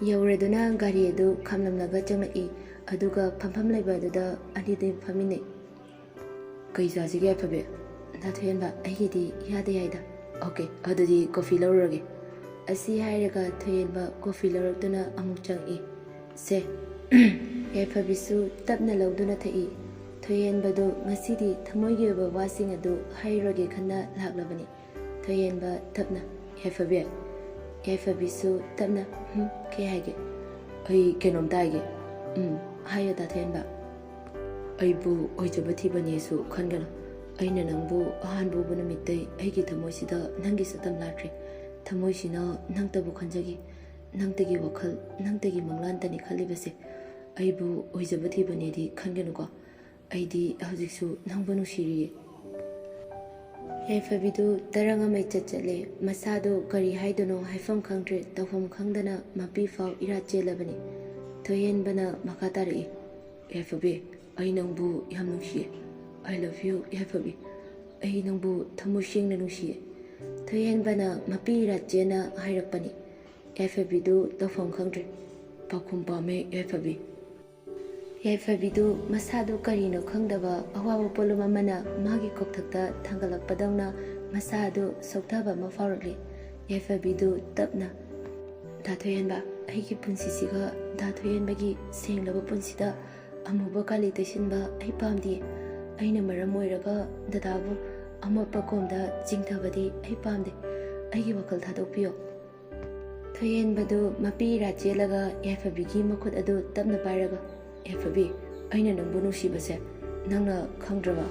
ꯌꯧꯔꯗꯨꯅ ꯒꯥꯔꯤ ꯑꯗꯨ ꯈꯥꯝꯂꯝꯂꯒ ꯆꯪꯂꯛꯏ꯫ ꯑꯗꯨꯒ ꯐꯝꯐꯝ ꯂꯩꯕ ꯑꯗꯨꯗ ꯑꯅꯤꯗꯨ ꯐꯝꯃꯤꯟꯅꯩ꯫ "ꯀꯩ ꯆꯥꯁꯤꯒꯦ ꯌꯥꯏꯐꯕꯤ?" "ꯗꯥ ꯊꯣꯏꯍꯦꯟꯕ, ꯑꯩꯒꯤꯗꯤ ꯏꯌꯥꯗ ꯌꯥꯏꯗ꯫" "ꯑꯣꯀꯦ, ꯑꯗꯨꯗꯤ ꯀꯣꯐꯤ ꯂꯧꯔꯨꯔꯒꯦ꯫" ꯑꯁꯤ ꯍꯥꯏꯔꯒ ꯊꯣꯏꯍꯦꯟꯕ ꯀꯣꯐꯤ ꯂꯧꯔꯛꯇꯨꯅ ꯑꯃꯨꯛ ꯆꯪꯏ꯫ "ꯁꯦ꯫" ꯌꯥꯏꯐꯕꯤꯁꯨ ꯇꯞꯅ ꯂꯧꯗꯨꯅ ꯊꯛꯏ꯫ ꯊꯣꯏꯍꯦꯟꯕꯗꯨ ꯉꯁꯤꯗꯤ ꯊꯃꯣꯏꯒꯤ ꯑꯣꯏꯕ ꯋꯥꯁꯤꯡ ꯑꯗꯨ ꯍꯥꯏꯔꯣꯏꯒꯦ ꯈꯟꯅ ꯂꯥꯛꯂꯕꯅꯤ꯫ ꯊꯣꯏꯍꯦꯟꯕ ꯇꯞꯅ, "ꯌꯥꯏꯐꯕꯤ꯫" ꯌꯥꯏꯐꯕꯤꯁꯨ ꯇꯞꯅ, "ꯍꯨꯝ, ꯀꯩ ꯍꯥꯏꯒꯦ?" "ꯑꯩ ꯀꯩꯅꯣꯝꯇ ꯍꯥꯏꯒꯦ꯫" "ꯎꯝ, ꯍꯥꯏꯌꯣ ꯗꯥ ꯊꯣꯏꯍꯦꯟꯕ꯫" "ꯑꯩꯕꯨ ꯑꯣꯏꯖꯕ ꯊꯤꯕꯅꯦꯁꯨ ꯈꯟꯒꯅꯨ꯫ ꯑꯩꯅ ꯅꯪꯕꯨ ꯑꯍꯥꯟꯕ ꯎꯕ ꯅꯨꯃꯤꯠꯇꯩ ꯑꯩꯒꯤ ꯊꯃꯣꯏꯁꯤꯗ ꯅꯪꯒꯤ ꯁꯛꯇꯝ ꯂꯥꯛꯈ꯭ꯔꯦ꯫ ꯊꯃꯣꯏꯁꯤꯅ ꯅꯪꯇꯕꯨ ꯈꯟꯖꯈꯤ꯫ ꯅꯪꯇꯒꯤ ꯋꯥꯈꯜ, ꯅꯪꯇꯒꯤ ꯃꯪꯂꯥꯟꯇꯅꯤ ꯈꯜꯂꯤꯕꯁꯦ꯫ ꯑꯩꯕꯨ ꯑꯣꯏꯖꯕ ꯊꯤꯕꯅꯦꯗꯤ ꯈꯟꯒꯅꯨꯀꯣ꯫ ꯑꯩꯗꯤ ꯍꯧꯖꯤꯛꯁꯨ ꯅꯪꯕꯨ ꯅꯨꯡꯁꯤꯔꯤꯌꯦ꯫" ꯌꯥꯏꯐꯕꯤꯗꯨ ꯇꯔꯪ ꯑꯃ ꯏꯆꯠ ꯆꯠꯂꯦ꯫ ꯃꯁꯥꯗꯨ ꯀꯔꯤ ꯍꯥꯏꯗꯣꯏꯅꯣ ꯍꯥꯏꯐꯝ ꯈꯪꯗ꯭ꯔꯦ, ꯇꯧꯐꯝ ꯈꯪꯗꯅ ꯃꯄꯤ ꯐꯥꯎ ꯏꯔꯥꯠ ꯆꯦꯜꯂꯕꯅꯤ꯫ ꯊꯣꯏꯍꯦꯟꯕꯅ ꯃꯈꯥ ꯇꯥꯔꯛꯏ, "ꯌꯥꯏꯐꯕꯤ, ꯑꯩ ꯅꯪꯕꯨ ꯌꯥꯝ ꯅꯨꯡꯁꯤꯌꯦ꯫ I love you, ꯌꯥꯏꯐꯕꯤ꯫ ꯑꯩ ꯅꯪꯕꯨ ꯊꯃꯣꯏ ꯁꯦꯡꯅ ꯅꯨꯡꯁꯤꯌꯦ꯫" ꯊꯣꯏꯍꯦꯟꯕꯅ ꯃꯄꯤ ꯏꯔꯥꯠ ꯆꯦꯟꯅ ꯍꯥꯏꯔꯛꯄꯅꯤ꯫ ꯌꯥꯏꯐꯕꯤꯗꯨ ꯇꯧꯐꯝ ꯈꯪꯗ꯭ꯔꯦ꯫ "ꯄꯥꯎꯈꯨꯝ ꯄꯥꯝꯃꯦ ꯌꯥꯏꯐꯕꯤ꯫" ꯌꯥꯏꯐꯕꯤꯗꯨ ꯃꯁꯥꯗꯨ ꯀꯔꯤꯅꯣ ꯈꯪꯗꯕ ꯑꯋꯥꯕ ꯄꯣꯠꯂꯨꯝ ꯑꯃꯅ ꯃꯥꯒꯤ ꯀꯣꯛꯊꯛꯇ ꯊꯥꯡꯒꯠꯂꯛꯄꯗꯧꯅ ꯃꯁꯥ ꯑꯗꯨ ꯁꯣꯛꯊꯕ ꯑꯃ ꯐꯥꯎꯔꯛꯂꯤ꯫ ꯌꯥꯏꯐꯕꯤꯗꯨ ꯇꯞꯅ, "ꯗꯥ ꯊꯣꯏꯍꯦꯟꯕ, ꯑꯩꯒꯤ ꯄꯨꯟꯁꯤꯁꯤꯒ ꯗꯥ ꯊꯣꯏꯍꯦꯟꯕꯒꯤ ꯁꯦꯡꯂꯕ ꯄꯨꯟꯁꯤꯗ ꯑꯃꯨꯕ ꯀꯥꯂꯤ ꯇꯩꯁꯤꯟꯕ ꯑꯩ ꯄꯥꯝꯗꯦ꯫ ꯑꯩꯅ ꯃꯔꯝ ꯑꯣꯏꯔꯒ ꯗꯗꯥꯕꯨ ꯑꯃꯣꯠꯄ ꯀꯣꯝꯗ ꯆꯤꯡꯊꯕꯗꯤ ꯑꯩ ꯄꯥꯝꯗꯦ꯫ ꯑꯩꯒꯤ ꯋꯥꯈꯜ ꯊꯥꯗꯣꯛꯄꯤꯌꯣ꯫" ꯊꯣꯏꯍꯦꯟꯕꯗꯨ ꯃꯄꯤ ꯏꯔꯥꯠ ꯆꯦꯜꯂꯒ ꯌꯥꯏꯐꯕꯤꯒꯤ ꯃꯈꯨꯠ ꯑꯗꯨ ꯇꯞꯅ ꯄꯥꯏꯔꯒ, "ꯌꯥꯏꯐꯕꯤ, ꯑꯩꯅ ꯅꯪꯕꯨ ꯅꯨꯡꯁꯤꯕꯁꯦ ꯅꯪꯅ ꯈꯪꯗ꯭ꯔꯕ?"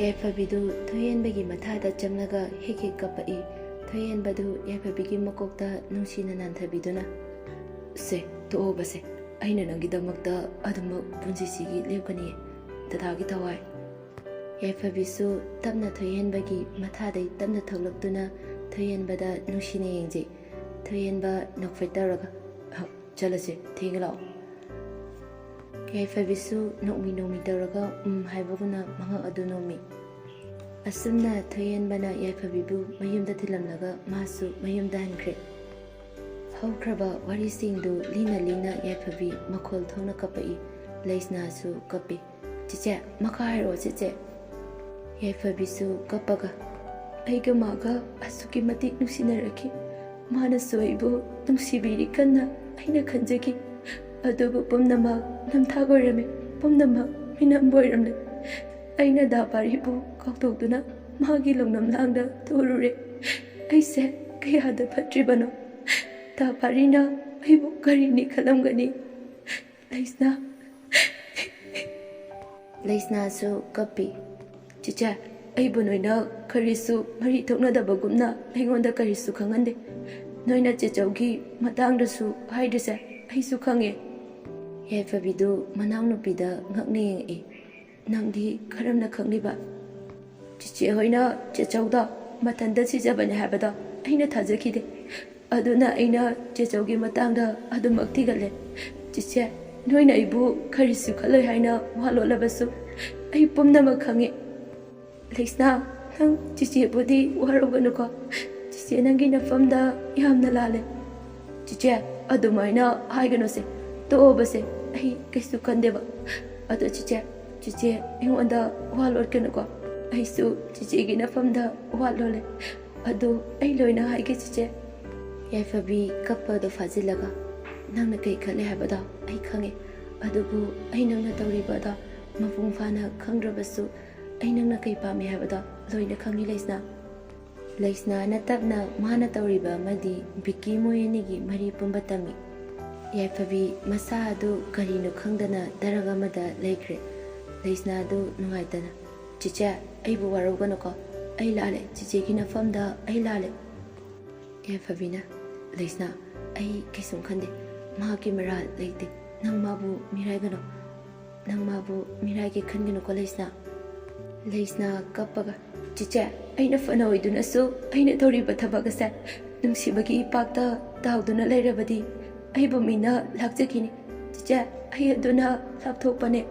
ꯌꯥꯏꯐꯕꯤꯗꯨ ꯊꯣꯏꯍꯦꯟꯕꯒꯤ ꯃꯊꯥꯗ ꯆꯪꯂꯒ ꯍꯦꯛ ꯍꯦꯛ ꯀꯞꯄꯛꯏ꯫ ꯊꯣꯏꯍꯦꯟꯕꯗꯨ ꯌꯥꯏꯐꯕꯤꯒꯤ ꯃꯀꯣꯛꯇ ꯅꯨꯡꯁꯤꯅ ꯅꯥꯟꯊꯕꯤꯗꯨꯅ, "ꯁꯦ, ꯇꯣꯛꯑꯣꯕꯁꯦ꯫ ꯑꯩꯅ ꯅꯪꯒꯤꯗꯃꯛꯇ ꯑꯗꯨꯃꯛ ꯄꯨꯟꯁꯤꯁꯤꯒꯤ ꯂꯦꯞꯀꯅꯤ, ꯗꯗꯥꯒꯤ ꯊꯋꯥꯏ꯫ ꯌꯥꯏꯐꯕꯤꯁꯨ ꯇꯞꯅ ꯊꯣꯏꯍꯦꯟꯕꯒꯤ ꯃꯊꯥꯗꯩ ꯇꯞꯅ ꯊꯣꯛꯂꯛꯇꯨꯅ ꯊꯣꯏꯍꯦꯟꯕꯗ ꯅꯨꯡꯁꯤꯅ ꯌꯦꯡꯖꯩ꯫ ꯊꯣꯏꯍꯦꯟꯕ ꯅꯣꯛꯐꯦꯠ ꯇꯧꯔꯒ, "ꯍ, ꯆꯠꯂꯁꯦ, ꯊꯦꯡꯉꯦ, ꯂꯥꯛꯑꯣ꯫" ꯌꯥꯏꯐꯕꯤꯁꯨ ꯅꯣꯛꯃꯤ ꯅꯣꯛꯃꯤ ꯇꯧꯔꯒ ꯎꯝ ꯍꯥꯏꯕꯒꯨꯝꯅ ꯃꯉꯛ ꯑꯗꯨ ꯅꯣꯝꯃꯤ꯫ ꯑꯁꯨꯝꯅ ꯊꯣꯏꯍꯦꯟꯕꯅ ꯌꯥꯏꯐꯕꯤꯕꯨ ꯃꯌꯨꯝꯗ ꯊꯤꯜꯂꯝꯂꯒ ꯃꯥꯁꯨ ꯃꯌꯨꯝꯗ ꯍꯟꯈ꯭ꯔꯦ꯫ ꯍꯧꯈ꯭ꯔꯕ ꯋꯥꯔꯤꯁꯤꯡꯗꯨ ꯂꯤꯅ ꯂꯤꯅ ꯌꯥꯏꯐꯕꯤ ꯃꯈꯣꯜ ꯊꯣꯛꯅ ꯀꯞꯄꯛꯏ꯫ ꯂꯩꯁꯅꯥꯁꯨ ꯀꯞꯄꯤ꯫ "ꯆꯤꯆꯦ, ꯃꯈꯥ ꯍꯥꯏꯔꯛꯑꯣ, ꯆꯤꯆꯦ꯫" ꯌꯥꯏꯐꯕꯤꯁꯨ ꯀꯞꯄꯒ, "ꯑꯩꯒ ꯃꯥꯒ ꯑꯁꯨꯛꯀꯤ ꯃꯇꯤꯛ ꯅꯨꯡꯁꯤꯅꯔꯛꯈꯤ꯫ ꯃꯥꯅꯁꯨ ꯑꯩꯕꯨ ꯅꯨꯡꯁꯤꯕꯤꯔꯤ ꯀꯟꯅ ꯑꯩꯅ ꯈꯟꯖꯈꯤ꯫ ꯑꯗꯨꯕꯨ ꯄꯨꯝꯅꯃꯛ ꯅꯝꯊꯥꯛ ꯑꯣꯏꯔꯝꯃꯤ, ꯄꯨꯝꯅꯃꯛ ꯃꯤꯅꯝꯕ ꯑꯣꯏꯔꯝꯂꯦ꯫ ꯑꯩꯅ ꯗꯥ ꯄꯥꯔꯤꯕꯨ ꯀꯥꯎꯊꯣꯛꯇꯨꯅ ꯃꯥꯒꯤ ꯂꯧꯅꯝ ꯂꯥꯡꯗ ꯊꯨꯔꯨꯔꯦ꯫ ꯑꯩꯁꯦ ꯀꯌꯥꯗ ꯐꯠꯇ꯭ꯔꯤꯕꯅꯣ꯫ ꯗꯥ ꯄꯥꯔꯤꯅ ꯑꯩꯕꯨ ꯀꯔꯤꯅꯤ ꯈꯜꯂꯝꯒꯅꯤ?" ꯂꯩꯁꯅꯥ꯫ ꯂꯩꯁꯅꯥꯁꯨ ꯀꯞꯄꯤ꯫ "ꯆꯤꯆꯦ, ꯑꯩꯕꯨ ꯅꯣꯏꯅ ꯀꯔꯤꯁꯨ ꯃꯔꯤ ꯊꯣꯛꯅꯗꯕꯒꯨꯝꯅ ꯑꯩꯉꯣꯟꯗ ꯀꯔꯤꯁꯨ ꯈꯪꯍꯟꯗꯦ꯫ ꯅꯣꯏꯅ ꯆꯦꯆꯧꯒꯤ ꯃꯇꯥꯡꯗꯁꯨ ꯍꯥꯏꯗ꯭ꯔꯤꯁꯦ ꯑꯩꯁꯨ ꯈꯪꯉꯦ꯫" ꯌꯥꯏꯐꯕꯤꯗꯨ ꯃꯅꯥꯎꯅꯨꯄꯤꯗ ꯉꯛꯅ ꯌꯦꯡꯉꯛꯏ꯫ "ꯅꯪꯗꯤ ꯀꯔꯝꯅ ꯈꯪꯂꯤꯕ?" "ꯆꯤꯆꯦ ꯍꯣꯏꯅ ꯆꯦꯆꯧꯗ ꯃꯊꯟꯇ ꯁꯤꯖꯕꯅꯦ ꯍꯥꯏꯕꯗꯣ ꯑꯩꯅ ꯊꯥꯖꯈꯤꯗꯦ꯫ ꯑꯗꯨꯅ ꯑꯩꯅ ꯆꯦꯆꯧꯒꯤ ꯃꯇꯥꯡꯗ ꯑꯗꯨꯃꯛ ꯊꯤꯒꯠꯂꯦ꯫ ꯆꯤꯆꯦ, ꯅꯣꯏꯅ ꯑꯩꯕꯨ ꯀꯔꯤꯁꯨ ꯈꯜꯂꯣꯏ ꯍꯥꯏꯅ ꯋꯥ ꯂꯣꯠꯂꯕꯁꯨ ꯑꯩ ꯄꯨꯝꯅꯃꯛ ꯈꯪꯉꯤ꯫" "ꯂꯩꯁꯅꯥ, ꯅꯪ ꯆꯤꯆꯦꯕꯨꯗꯤ ꯋꯥꯔꯧꯒꯅꯨꯀꯣ꯫ ꯆꯤꯆꯦ ꯅꯪꯒꯤ ꯅꯐꯝꯗ ꯌꯥꯝꯅ ꯂꯥꯜꯂꯦ꯫" "ꯆꯤꯆꯦ, ꯑꯗꯨꯃꯥꯏꯅ ꯍꯥꯏꯒꯅꯨꯁꯦ꯫ ꯇꯣꯛꯑꯣꯕꯁꯦ, ꯑꯩ ꯀꯩꯁꯨ ꯈꯟꯗꯦꯕ꯫ ꯑꯗꯣ ꯆꯤꯆꯦ, ꯆꯤꯆꯦ ꯑꯩꯉꯣꯟꯗ ꯋꯥ ꯂꯣꯠꯀꯅꯨꯀꯣ꯫ ꯑꯩꯁꯨ ꯆꯤꯆꯦꯒꯤ ꯅꯐꯝꯗ ꯋꯥ ꯂꯣꯜꯂꯦ꯫ ꯑꯗꯨ ꯑꯩ ꯂꯣꯏꯅ ꯍꯥꯏꯒꯦ ꯆꯤꯆꯦ꯫" ꯌꯥꯏꯐꯕꯤ ꯀꯞꯄꯗꯣ ꯐꯥꯖꯤꯜꯂꯒ, "ꯅꯪꯅ ꯀꯩ ꯈꯜꯂꯦ ꯍꯥꯏꯕꯗꯣ ꯑꯩ ꯈꯪꯉꯦ꯫ ꯑꯗꯨꯕꯨ ꯑꯩ ꯅꯪꯅ ꯇꯧꯔꯤꯕ ꯑꯗꯣ ꯃꯄꯨꯡ ꯐꯥꯅ ꯈꯪꯗ꯭ꯔꯕꯁꯨ ꯑꯩ ꯅꯪꯅ ꯀꯩ ꯄꯥꯝꯃꯤ ꯍꯥꯏꯕꯗꯣ ꯂꯣꯏꯅ ꯈꯪꯉꯤ ꯂꯩꯁꯅꯥ꯫" ꯂꯩꯁꯅꯥꯅ ꯇꯞꯅ ꯃꯥꯅ ꯇꯧꯔꯤꯕ ꯑꯃꯗꯤ ꯕꯤꯛꯀꯤ ꯃꯣꯏ ꯑꯅꯤꯒꯤ ꯃꯔꯤ ꯄꯨꯝꯕ ꯇꯝꯃꯤ꯫ ꯌꯥꯏꯐꯕꯤ ꯃꯁꯥ ꯑꯗꯨ ꯀꯔꯤꯅꯣ ꯈꯪꯗꯅ ꯗꯔꯛ ꯑꯃꯗ ꯂꯩꯈ꯭ꯔꯦ꯫ ꯂꯩꯁꯅꯥꯗꯨ ꯅꯨꯡꯉꯥꯏꯇꯅ, "ꯆꯤꯆꯦ, ꯑꯩꯕꯨ ꯋꯥꯔꯧꯒꯅꯨꯀꯣ꯫ ꯑꯩ ꯂꯥꯜꯂꯦ, ꯆꯤꯆꯦꯒꯤ ꯅꯐꯝꯗ ꯑꯩ ꯂꯥꯜꯂꯦ꯫" ꯌꯥꯏꯐꯕꯤꯅ, "ꯂꯩꯁꯅꯥ, ꯑꯩ ꯀꯩꯁꯨꯝ ꯈꯟꯗꯦ꯫ ꯃꯍꯥꯛꯀꯤ ꯃꯔꯥꯜ ꯂꯩꯇꯦ꯫ "ꯅꯪ ꯃꯥꯕꯨ ꯃꯤꯔꯥꯏꯒꯅꯨ, ꯅꯪ ꯃꯥꯕꯨ ꯃꯤꯔꯥꯏꯒꯦ ꯈꯟꯒꯅꯨꯀꯣ ꯂꯩꯁꯅꯥ꯫" ꯂꯩꯁꯅꯥ ꯀꯞꯄꯒ, "ꯆꯤꯆꯦ, ꯑꯩꯅ ꯐꯅ ꯑꯣꯏꯗꯨꯅꯁꯨ ꯑꯩꯅ ꯇꯧꯔꯤꯕ ꯊꯕꯛ ꯑꯁꯦ ꯅꯨꯡꯁꯤꯕꯒꯤ ꯏꯄꯥꯛꯇ ꯇꯥꯎꯗꯨꯅ ꯂꯩꯔꯕꯗꯤ ꯑꯩꯕꯨ ꯃꯤꯅ ꯂꯥꯛꯆꯈꯤꯅꯤ꯫ ꯆꯤꯆꯦ, ꯑꯩ ꯑꯗꯨꯅ ꯂꯥꯞꯊꯣꯛꯄꯅꯦ꯫"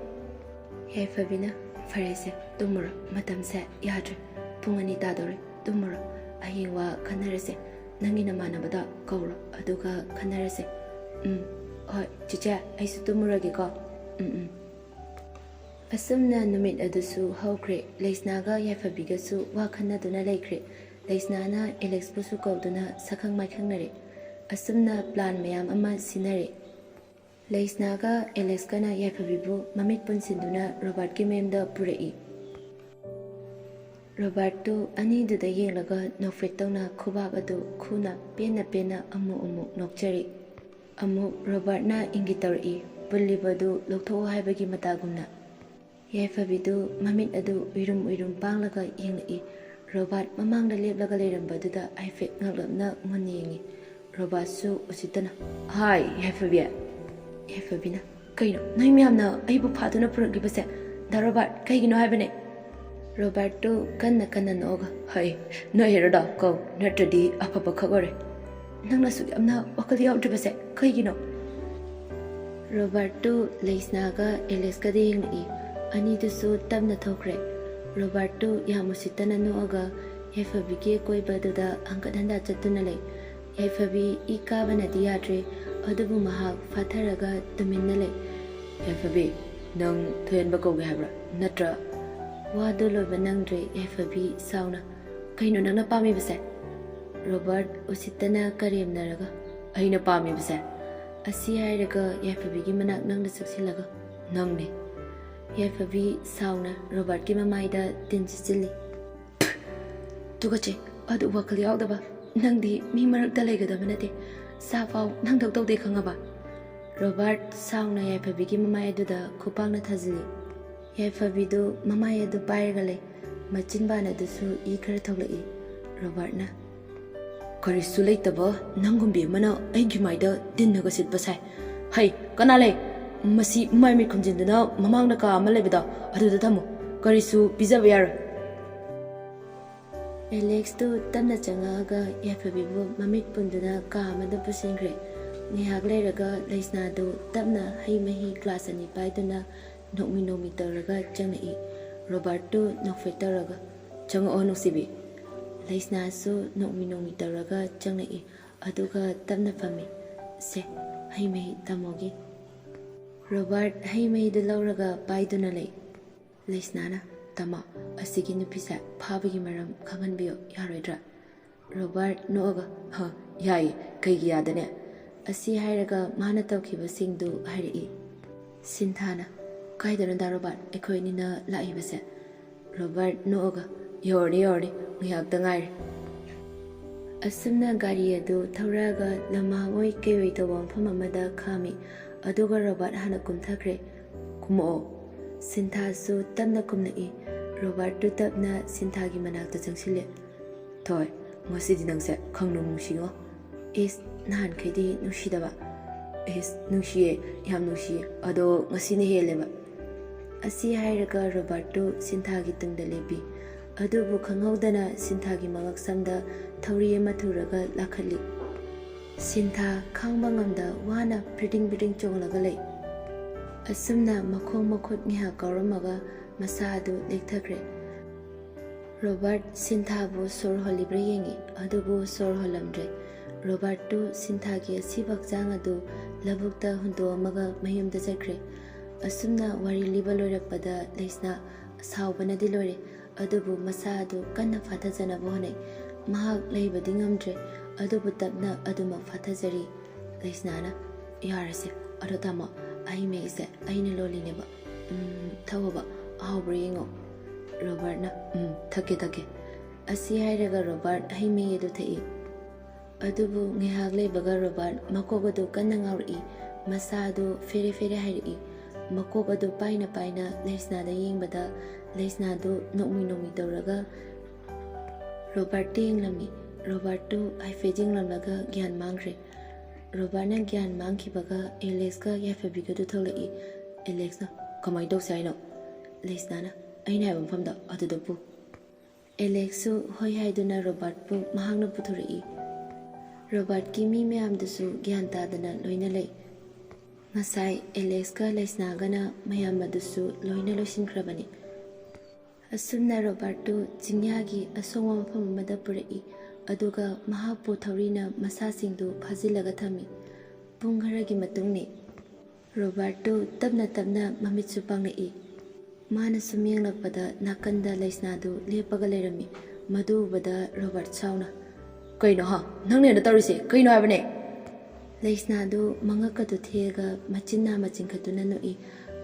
ꯌꯥꯏꯐꯕꯤꯅ, "ꯐꯔꯦꯁꯦ, ꯇꯨꯝꯃꯨꯔꯣ, ꯃꯇꯝꯁꯦ ꯌꯥꯗ꯭ꯔꯦ, ꯄꯨꯡ ꯑꯅꯤ ꯇꯥꯗꯧꯔꯦ, ꯇꯨꯝꯃꯨꯔꯣ꯫ ꯍꯌꯦꯡ ꯋꯥ ꯈꯟꯅꯔꯁꯦ, ꯅꯪꯒꯤ ꯅꯃꯥꯟꯅꯕꯗ ꯀꯧꯔꯣ, ꯑꯗꯨꯒ ꯈꯟꯅꯔꯁꯦ꯫ ꯎꯝ, ꯍꯣꯏ ꯆꯤꯆꯦ, ꯑꯩꯁꯨ ꯇꯨꯝꯃꯨꯔꯒꯦꯀꯣ꯫ ꯎꯝ, ꯎꯝ꯫" ꯑꯁꯨꯝꯅ ꯅꯨꯃꯤꯠ ꯑꯗꯨꯁꯨ ꯍꯧꯈ꯭ꯔꯦ꯫ ꯂꯩꯁꯅꯥꯒ ꯌꯥꯏꯐꯕꯤꯒꯁꯨ ꯋꯥ ꯈꯟꯅꯗꯨꯅ ꯂꯩꯈ꯭ꯔꯦ꯫ ꯂꯩꯁꯅꯥꯅ ꯑꯦꯂꯦꯛꯁꯄꯨꯁꯨ ꯀꯧꯗꯨꯅ ꯁꯛꯈꯪ ꯃꯥꯏꯈꯪꯅꯔꯦ꯫ ꯑꯁꯨꯝꯅ ꯄ꯭ꯂꯥꯟ ꯃꯌꯥꯝ ꯑꯃ ꯁꯤꯟꯅꯔꯦ꯫ ꯂꯩꯁꯅꯥꯒ ꯑꯦꯂꯦꯛꯁꯀꯅ ꯌꯥꯏꯐꯕꯤꯕꯨ ꯃꯃꯤꯠ ꯄꯨꯟꯁꯤꯟꯗꯨꯅ ꯔꯣꯕꯥꯔꯠꯀꯤ ꯃꯌꯨꯝꯗ ꯄꯨꯔꯛꯏ꯫ ꯔꯣꯕꯥꯔꯠꯇꯨ ꯑꯅꯤꯗꯨꯗ ꯌꯦꯡꯂꯒ ꯅꯣꯛꯐꯦꯠ ꯇꯧꯅ ꯈꯨꯕꯥꯛ ꯑꯗꯨ ꯈꯨꯅ ꯄꯦꯟꯅ ꯄꯦꯟꯅ ꯑꯃꯨꯛ ꯑꯃꯨꯛ ꯅꯣꯛꯆꯔꯤ꯫ ꯑꯃꯨꯛ ꯔꯣꯕꯥꯔꯠꯅ ꯏꯪꯒꯤꯠ ꯇꯧꯔꯛꯏ, ꯄꯨꯜꯂꯤꯕꯗꯨ ꯂꯧꯊꯣꯛꯑꯣ ꯍꯥꯏꯕꯒꯤ ꯃꯇꯥꯒꯨꯝꯅ꯫ ꯌꯥꯏꯐꯕꯤꯗꯨ ꯃꯃꯤꯠ ꯑꯗꯨ ꯎꯏꯔꯨꯝ ꯎꯏꯔꯨꯝ ꯄꯥꯡꯂꯒ ꯌꯦꯡꯂꯛꯏ꯫ ꯔꯣꯕꯥꯔꯠ ꯃꯃꯥꯡꯗ ꯂꯦꯞꯂꯒ ꯂꯩꯔꯝꯕꯗꯨꯗ ꯍꯥꯏꯐꯦꯠ ꯉꯛꯂꯞꯅ ꯃꯨꯟꯅ ꯌꯦꯡꯉꯤ꯫ ꯔꯣꯕꯥꯔꯠꯁꯨ ꯎꯁꯤꯠꯇꯅ, "ꯍꯥꯏ, ꯌꯥꯏꯐꯕꯤ!" ꯌꯥꯏꯐꯕꯤꯅ, "ꯀꯩꯅꯣ, ꯅꯣꯏ ꯃꯌꯥꯝꯅ ꯑꯩꯕꯨ ꯐꯥꯗꯨꯅ ꯄꯨꯔꯛꯂꯤꯕꯁꯦ? ꯗꯥ ꯔꯣꯕꯥꯔꯠ, ꯀꯩꯒꯤꯅꯣ ꯍꯥꯏꯕꯅꯦ?" ꯔꯣꯕꯥꯔꯠꯇꯨ ꯀꯟꯅ ꯀꯟꯅ ꯅꯣꯛꯑꯒ, "ꯍꯩ, ꯅꯣꯏ ꯍꯦꯔꯣꯗꯣ ꯀꯧ, ꯅꯠꯇ꯭ꯔꯗꯤ ꯑꯐꯕ ꯈꯛ ꯑꯣꯏꯔꯦ꯫ ꯅꯪꯅ ꯑꯁꯨꯛ ꯌꯥꯝꯅ ꯋꯥꯈꯜ ꯌꯥꯎꯗ꯭ꯔꯤꯕꯁꯦ ꯀꯩꯒꯤꯅꯣ?" ꯔꯣꯕꯥꯔꯠꯇꯨ ꯂꯩꯁꯅꯥꯒ ꯑꯦꯂꯦꯛꯁꯀꯗ ꯌꯦꯡꯂꯛꯏ꯫ ꯑꯅꯤꯗꯨꯁꯨ ꯇꯞꯅ ꯊꯣꯛꯈ꯭ꯔꯦ꯫ ꯔꯣꯕꯥꯔꯠꯇꯨ ꯌꯥꯝ ꯎꯁꯤꯠꯇꯅ ꯅꯣꯛꯑꯒ ꯌꯥꯏꯐꯕꯤꯒꯤ ꯑꯀꯣꯏꯕꯗꯨꯗ ꯍꯪꯀꯠ ꯍꯟꯗꯥ ꯆꯠꯇꯨꯅ ꯂꯩ꯫ ꯌꯥꯏꯐꯕꯤ ꯏ ꯀꯥꯕꯅꯗꯤ ꯌꯥꯗ꯭ꯔꯦ, ꯑꯗꯨꯕꯨ ꯃꯍꯥꯛ ꯐꯥꯊꯔꯒ ꯇꯨꯃꯤꯟꯅ ꯂꯩ꯫ "ꯌꯥꯏꯐꯕꯤ, ꯅꯪ ꯊꯣꯏꯍꯟꯕ ꯀꯧꯒꯦ ꯍꯥꯏꯕ꯭ꯔꯥ? ꯅꯠꯇ꯭ꯔ?" ꯋꯥꯗꯨ ꯂꯣꯏꯕ ꯅꯪꯗ꯭ꯔꯦ ꯌꯥꯏꯐꯕꯤ ꯁꯥꯎꯅ, "ꯀꯩꯅꯣ ꯅꯪꯅ ꯄꯥꯝꯃꯤꯕꯁꯦ?" ꯔꯣꯕꯥꯔꯠ ꯎꯁꯤꯠꯇꯅ ꯀꯔꯦꯝꯅꯔꯒ, "ꯑꯩꯅ ꯄꯥꯝꯃꯤꯕꯁꯦ?" ꯑꯁꯤ ꯍꯥꯏꯔꯒ ꯌꯥꯏꯐꯕꯤꯒꯤ ꯃꯅꯥꯛ ꯅꯪꯅ ꯆꯪꯁꯤꯜꯂꯒ, "ꯅꯪꯅꯤ꯫" ꯌꯥꯏꯐꯕꯤ ꯁꯥꯎꯅ ꯔꯣꯕꯥꯔꯠꯀꯤ ꯃꯃꯥꯏꯗ ꯇꯤꯟ ꯁꯤꯠꯆꯤꯜꯂꯤ꯫ "ꯇꯨꯀꯠꯆꯩ, ꯑꯗꯨ ꯋꯥꯈꯜ ꯌꯥꯎꯗꯕ꯫ ꯅꯪꯗꯤ ꯃꯤ ꯃꯔꯛꯇ ꯂꯩꯒꯗꯕ ꯅꯠꯇꯦ꯫ ꯁꯥꯐꯥꯎ ꯅꯪꯗꯧ ꯇꯧꯗꯦ, ꯈꯪꯉꯕ?" ꯔꯣꯕꯥꯔꯠ ꯁꯥꯎꯅ ꯌꯥꯏꯐꯕꯤꯒꯤ ꯃꯃꯥꯏ ꯑꯗꯨꯗ ꯈꯨꯄꯥꯛꯅ ꯊꯥꯖꯤꯜꯂꯤ꯫ ꯌꯥꯏꯐꯕꯤꯗꯨ ꯃꯃꯥꯏ ꯑꯗꯨ ꯄꯥꯏꯔꯒ ꯂꯩ꯫ ꯃꯆꯤꯟꯕꯥꯟ ꯑꯗꯨꯁꯨ ꯏ ꯈꯔ ꯊꯣꯛꯂꯛꯏ꯫ ꯔꯣꯕꯥꯔꯠꯅ, "ꯀꯔꯤꯁꯨ ꯂꯩꯇꯕ ꯅꯪꯒꯨꯝꯕꯤ ꯑꯃꯅ ꯑꯩꯒꯤ ꯃꯥꯏꯗ ꯇꯤꯟꯅꯒ ꯁꯤꯠꯄ ꯁꯥꯏ꯫ ꯍꯩ, ꯀꯅꯥ ꯂꯩ? ꯃꯁꯤ ꯃꯥꯏ ꯃꯤꯠ ꯈꯨꯝꯖꯤꯟꯗꯨꯅ ꯃꯃꯥꯡꯗ ꯀꯥ ꯑꯃ ꯂꯩꯕꯗꯣ ꯑꯗꯨꯗ ꯊꯝꯃꯨ꯫ ꯀꯔꯤꯁꯨ ꯄꯤꯖꯕ ꯌꯥꯔꯣꯏ꯫ ꯑꯦꯂꯦꯛꯁꯇꯨ ꯇꯞꯅ ꯆꯪꯉꯛꯑꯒ ꯌꯥꯏꯐꯕꯤꯕꯨ ꯃꯃꯤꯠ ꯄꯨꯟꯗꯨꯅ ꯀꯥ ꯑꯃꯗ ꯄꯨꯁꯤꯟꯈ꯭ꯔꯦ꯫ ꯉꯥꯏꯍꯥꯛ ꯂꯩꯔꯒ ꯂꯩꯁꯅꯥꯗꯨ ꯇꯞꯅ ꯍꯩ ꯃꯍꯤ ꯒ꯭ꯂꯥꯁ ꯑꯅꯤ ꯄꯥꯏꯗꯨꯅ ꯅꯣꯛꯃꯤ ꯅꯣꯛꯃꯤ ꯇꯧꯔꯒ ꯆꯪꯂꯛꯏ꯫ ꯔꯣꯕꯥꯔꯠꯇꯨ ꯅꯣꯛꯐꯦꯠ ꯇꯧꯔꯒ, "ꯆꯪꯉꯛꯑꯣ ꯅꯨꯡꯁꯤꯕꯤ꯫" ꯂꯩꯁꯅꯥꯁꯨ ꯅꯣꯛꯃꯤ ꯅꯣꯛꯃꯤ ꯇꯧꯔꯒ ꯆꯪꯂꯛꯏ꯫ ꯑꯗꯨꯒ ꯇꯞꯅ ꯐꯝꯃꯤ꯫ "ꯁꯦ, ꯍꯩ ꯃꯍꯤ ꯇꯥꯃꯣꯒꯤ꯫" ꯔꯣꯕꯥꯔꯠ ꯍꯩ ꯃꯍꯤꯗꯨ ꯂꯧꯔꯒ ꯄꯥꯏꯗꯨꯅ ꯂꯩ꯫ ꯂꯩꯁꯅꯥꯅ, "ꯇꯥꯃꯣ, ꯑꯁꯤꯒꯤ ꯅꯨꯄꯤꯁꯦ ꯐꯥꯕꯒꯤ ꯃꯔꯝ ꯈꯪꯍꯟꯕꯤꯌꯨ ꯌꯥꯔꯣꯏꯗ꯭ꯔꯥ?" ꯔꯣꯕꯥꯔꯠ ꯅꯣꯛꯑꯒ, "ꯍ, ꯌꯥꯏꯌꯦ, ꯀꯩꯒꯤ ꯌꯥꯗꯅꯦ?" ꯑꯁꯤ ꯍꯥꯏꯔꯒ ꯃꯥꯅ ꯇꯧꯈꯤꯕꯁꯤꯡꯗꯨ ꯍꯥꯏꯔꯛꯏ꯫ ꯁꯤꯟꯊꯥꯅ, "ꯀꯥꯏꯗꯅꯣ ꯗꯥ ꯔꯣꯕꯥꯔꯠ ꯑꯩꯈꯣꯏ ꯑꯅꯤꯅ ꯂꯥꯛꯏꯕꯁꯦ?" ꯔꯣꯕꯥꯔꯠ ꯅꯣꯛꯑꯒ, "ꯌꯧꯔꯅꯤ, ꯌꯧꯔꯅꯤ, ꯉꯥꯏꯍꯥꯛꯇ ꯉꯥꯏꯔꯦ꯫" ꯑꯁꯨꯝꯅ ꯒꯥꯔꯤ ꯑꯗꯨ ꯊꯧꯔꯛꯑꯒ ꯂꯝꯍꯥꯡ ꯑꯣꯏ ꯀꯩ ꯑꯣꯏ ꯇꯧꯕ ꯃꯐꯝ ꯑꯃꯗ ꯈꯥꯝꯃꯤ꯫ ꯑꯗꯨꯒ ꯔꯣꯕꯥꯔꯠ ꯍꯥꯟꯅ ꯀꯨꯝꯊꯈ꯭ꯔꯦ꯫ "ꯀꯨꯝꯃꯛꯑꯣ꯫" ꯁꯤꯟꯊꯥꯁꯨ ꯇꯞꯅ ꯀꯨꯝꯂꯛꯏ꯫ ꯔꯣꯕꯥꯔꯠꯇꯨ ꯇꯞꯅ ꯁꯤꯟꯊꯥꯒꯤ ꯃꯅꯥꯛꯇ ꯆꯪꯁꯤꯜꯂꯦ꯫ "ꯊꯣꯏ, ꯉꯁꯤꯗꯤ ꯅꯪꯁꯦ ꯈꯪꯅꯨꯡ ꯅꯨꯡꯁꯤꯉꯣ꯫" "ꯏꯁ, ꯅꯍꯥꯟꯈꯩꯗꯤ ꯅꯨꯡꯁꯤꯗꯕ?" "ꯏꯁ, ꯅꯨꯡꯁꯤꯌꯦ, ꯌꯥꯝ ꯅꯨꯡꯁꯤꯌꯦ, ꯑꯗꯣ ꯉꯁꯤꯅ ꯍꯦꯜꯂꯦꯕ꯫" ꯑꯁꯤ ꯍꯥꯏꯔꯒ ꯔꯣꯕꯥꯔꯠꯇꯨ ꯁꯤꯟꯊꯥꯒꯤ ꯇꯨꯡꯗ ꯂꯦꯞꯄꯤ꯫ ꯑꯗꯨꯕꯨ ꯈꯪꯍꯧꯗꯅ ꯁꯤꯟꯊꯥꯒꯤ ꯃꯉꯛꯁꯝꯗ ꯊꯧꯔꯤ ꯑꯃ ꯊꯨꯔꯒ ꯂꯥꯛꯈꯠꯂꯤ꯫ ꯁꯤꯟꯊꯥ ꯈꯥꯡꯕ ꯉꯝꯗ ꯋꯥꯅ ꯐ꯭ꯔꯤꯗꯤꯡ ꯐ꯭ꯔꯤꯗꯤꯡ ꯆꯣꯡꯂꯒ ꯂꯩ꯫ ꯑꯁꯨꯝꯅ ꯃꯈꯣꯡ ꯃꯈꯨꯠ ꯉꯥꯏꯍꯥꯛ ꯀꯥꯎꯔꯝꯃꯒ ꯃꯁꯥ ꯑꯗꯨ ꯂꯦꯛꯊꯈ꯭ꯔꯦ꯫ ꯔꯣꯕꯥꯔꯠ ꯁꯤꯟꯊꯥꯕꯨ ꯁꯣꯔ ꯍꯣꯜꯂꯤꯕ꯭ꯔꯥ ꯌꯦꯡꯏ, ꯑꯗꯨꯕꯨ ꯁꯣꯔ ꯍꯣꯜꯂꯝꯗ꯭ꯔꯦ꯫ ꯔꯣꯕꯥꯔꯠꯇꯨ ꯁꯤꯟꯊꯥꯒꯤ ꯑꯁꯤꯕ ꯍꯛꯆꯥꯡ ꯑꯗꯨ ꯂꯧꯕꯨꯛꯇ ꯍꯨꯟꯗꯣꯛꯑꯝꯃꯒ ꯃꯌꯨꯝꯗ ꯆꯠꯈ꯭ꯔꯦ꯫ ꯑꯁꯨꯝꯅ ꯋꯥꯔꯤ ꯂꯤꯕ ꯂꯣꯏꯔꯛꯄꯗ ꯂꯩꯁꯅꯥ ꯁꯥꯎꯕꯅꯗꯤ ꯂꯣꯏꯔꯦ, ꯑꯗꯨꯕꯨ ꯃꯁꯥ ꯑꯗꯨ ꯀꯟꯅ ꯐꯥꯊꯖꯅꯕ ꯍꯣꯠꯅꯩ꯫ ꯃꯍꯥꯛ ꯂꯩꯕꯗꯤ ꯉꯝꯗ꯭ꯔꯦ, ꯑꯗꯨꯕꯨ ꯇꯞꯅ ꯑꯗꯨꯃꯛ ꯐꯥꯊꯖꯔꯤ꯫ ꯂꯩꯁꯅꯥꯅ, "ꯌꯥꯔꯁꯦ, ꯑꯗꯣ ꯇꯥꯃꯣ, ꯑꯍꯩ ꯃꯍꯤꯁꯦ ꯑꯩꯅ ꯂꯣꯜꯂꯤꯅꯦꯕ꯫ ꯎꯝ, ꯊꯛꯑꯣꯕ, ꯑꯍꯥꯎꯕ꯭ꯔꯥ ꯌꯦꯡꯉꯣ꯫" ꯔꯣꯕꯥꯔꯠꯅ, "ꯎꯝ, ꯊꯛꯀꯦ, ꯊꯛꯀꯦ꯫" ꯑꯁꯤ ꯍꯥꯏꯔꯒ ꯔꯣꯕꯥꯔꯠ ꯍꯩ ꯃꯍꯤ ꯑꯗꯨ ꯊꯛꯏ꯫ ꯑꯗꯨꯕꯨ ꯉꯥꯏꯍꯥꯛ ꯂꯩꯕꯒ ꯔꯣꯕꯥꯔꯠ ꯃꯀꯣꯛ ꯑꯗꯨ ꯀꯟꯅ ꯉꯥꯎꯔꯛꯏ꯫ ꯃꯁꯥ ꯑꯗꯨ ꯐꯦꯔꯦ ꯐꯦꯔꯦ ꯍꯥꯏꯔꯛꯏ꯫ ꯃꯀꯣꯛ ꯑꯗꯨ ꯄꯥꯏꯅ ꯄꯥꯏꯅ ꯂꯩꯁꯅꯥꯗ ꯌꯦꯡꯕꯗ ꯂꯩꯁꯅꯥꯗꯨ ꯅꯣꯛꯃꯤ ꯅꯣꯛꯃꯤ ꯇꯧꯔꯒ ꯔꯣꯕꯥꯔꯠꯇ ꯌꯦꯡꯂꯝꯃꯤ꯫ ꯔꯣꯕꯥꯔꯠꯇꯨ ꯍꯥꯏꯐꯦꯠ ꯌꯦꯡꯂꯝꯂꯒ ꯒ꯭ꯌꯥꯟ ꯃꯥꯡꯈ꯭ꯔꯦ꯫ ꯔꯣꯕꯥꯔꯠꯅ ꯒ꯭ꯌꯥꯟ ꯃꯥꯡꯈꯤꯕꯒ ꯑꯦꯂꯦꯛꯁꯀ ꯌꯥꯏꯐꯕꯤꯒꯗꯨ ꯊꯣꯛꯂꯛꯏ꯫ ꯑꯦꯂꯦꯛꯁꯅ, "ꯀꯃꯥꯏꯅ ꯇꯧꯁꯦ ꯍꯥꯏꯅꯣ?" ꯂꯩꯁꯅꯥꯅ, "ꯑꯩꯅ ꯍꯥꯏꯕ ꯃꯐꯝꯗ ꯑꯗꯨꯗ ꯄꯨ꯫" ꯑꯦꯂꯦꯛꯁꯁꯨ ꯍꯣꯏ ꯍꯥꯏꯗꯨꯅ ꯔꯣꯕꯥꯔꯠꯄꯨ ꯃꯍꯥꯛꯅ ꯄꯨꯊꯣꯔꯛꯏ꯫ ꯔꯣꯕꯥꯔꯠꯀꯤ ꯃꯤ ꯃꯌꯥꯝꯗꯨꯁꯨ ꯒ꯭ꯌꯥꯟ ꯇꯥꯗꯅ ꯂꯣꯏꯅ ꯂꯩ꯫ ꯉꯁꯥꯏ ꯑꯦꯂꯦꯛꯁꯀ ꯂꯩꯁꯅꯥꯒꯅ ꯃꯌꯥꯝ ꯑꯗꯨꯁꯨ ꯂꯣꯏꯅ ꯂꯣꯏꯁꯤꯟꯈ꯭ꯔꯕꯅꯤ꯫ ꯑꯁꯨꯝꯅ ꯔꯣꯕꯥꯔꯠꯇꯨ ꯆꯤꯡꯌꯥꯒꯤ ꯑꯁꯣꯡꯕ ꯃꯐꯝ ꯑꯃꯗ ꯄꯨꯔꯛꯏ, ꯑꯗꯨꯒ ꯃꯍꯥꯛꯄꯨ ꯊꯧꯔꯤꯅ ꯃꯁꯥꯁꯤꯡꯗꯨ ꯐꯥꯖꯤꯜꯂꯒ ꯊꯝꯃꯤ꯫ ꯄꯨꯡ ꯈꯔꯒꯤ ꯃꯇꯨꯡꯅꯤ꯫ ꯔꯣꯕꯥꯔꯠꯇꯨ ꯇꯞꯅ ꯇꯞꯅ ꯃꯃꯤꯠꯁꯨ ꯄꯥꯡꯂꯛꯏ꯫ ꯃꯥꯅ ꯁꯨꯝ ꯌꯦꯡꯂꯛꯄꯗ ꯅꯥꯀꯟꯗ ꯂꯩꯁꯅꯥꯗꯨ ꯂꯦꯞꯄꯒ ꯂꯩꯔꯝꯃꯤ꯫ ꯃꯗꯨ ꯎꯕꯗ ꯔꯣꯕꯥꯔꯠ ꯁꯥꯎꯅ, "ꯀꯩꯅꯣ ꯍꯥ? ꯅꯪꯅ ꯍꯦꯟꯅ ꯇꯧꯔꯤꯁꯦ ꯀꯩꯅꯣ ꯍꯥꯏꯕꯅꯦ?" ꯂꯩꯁꯅꯥꯗꯨ ꯃꯉꯛꯀꯗꯨ ꯊꯦꯛꯑꯒ ꯃꯆꯤꯟ ꯅꯥꯝꯃ ꯆꯤꯡꯈꯠꯇꯨꯅ ꯅꯣꯛꯏ꯫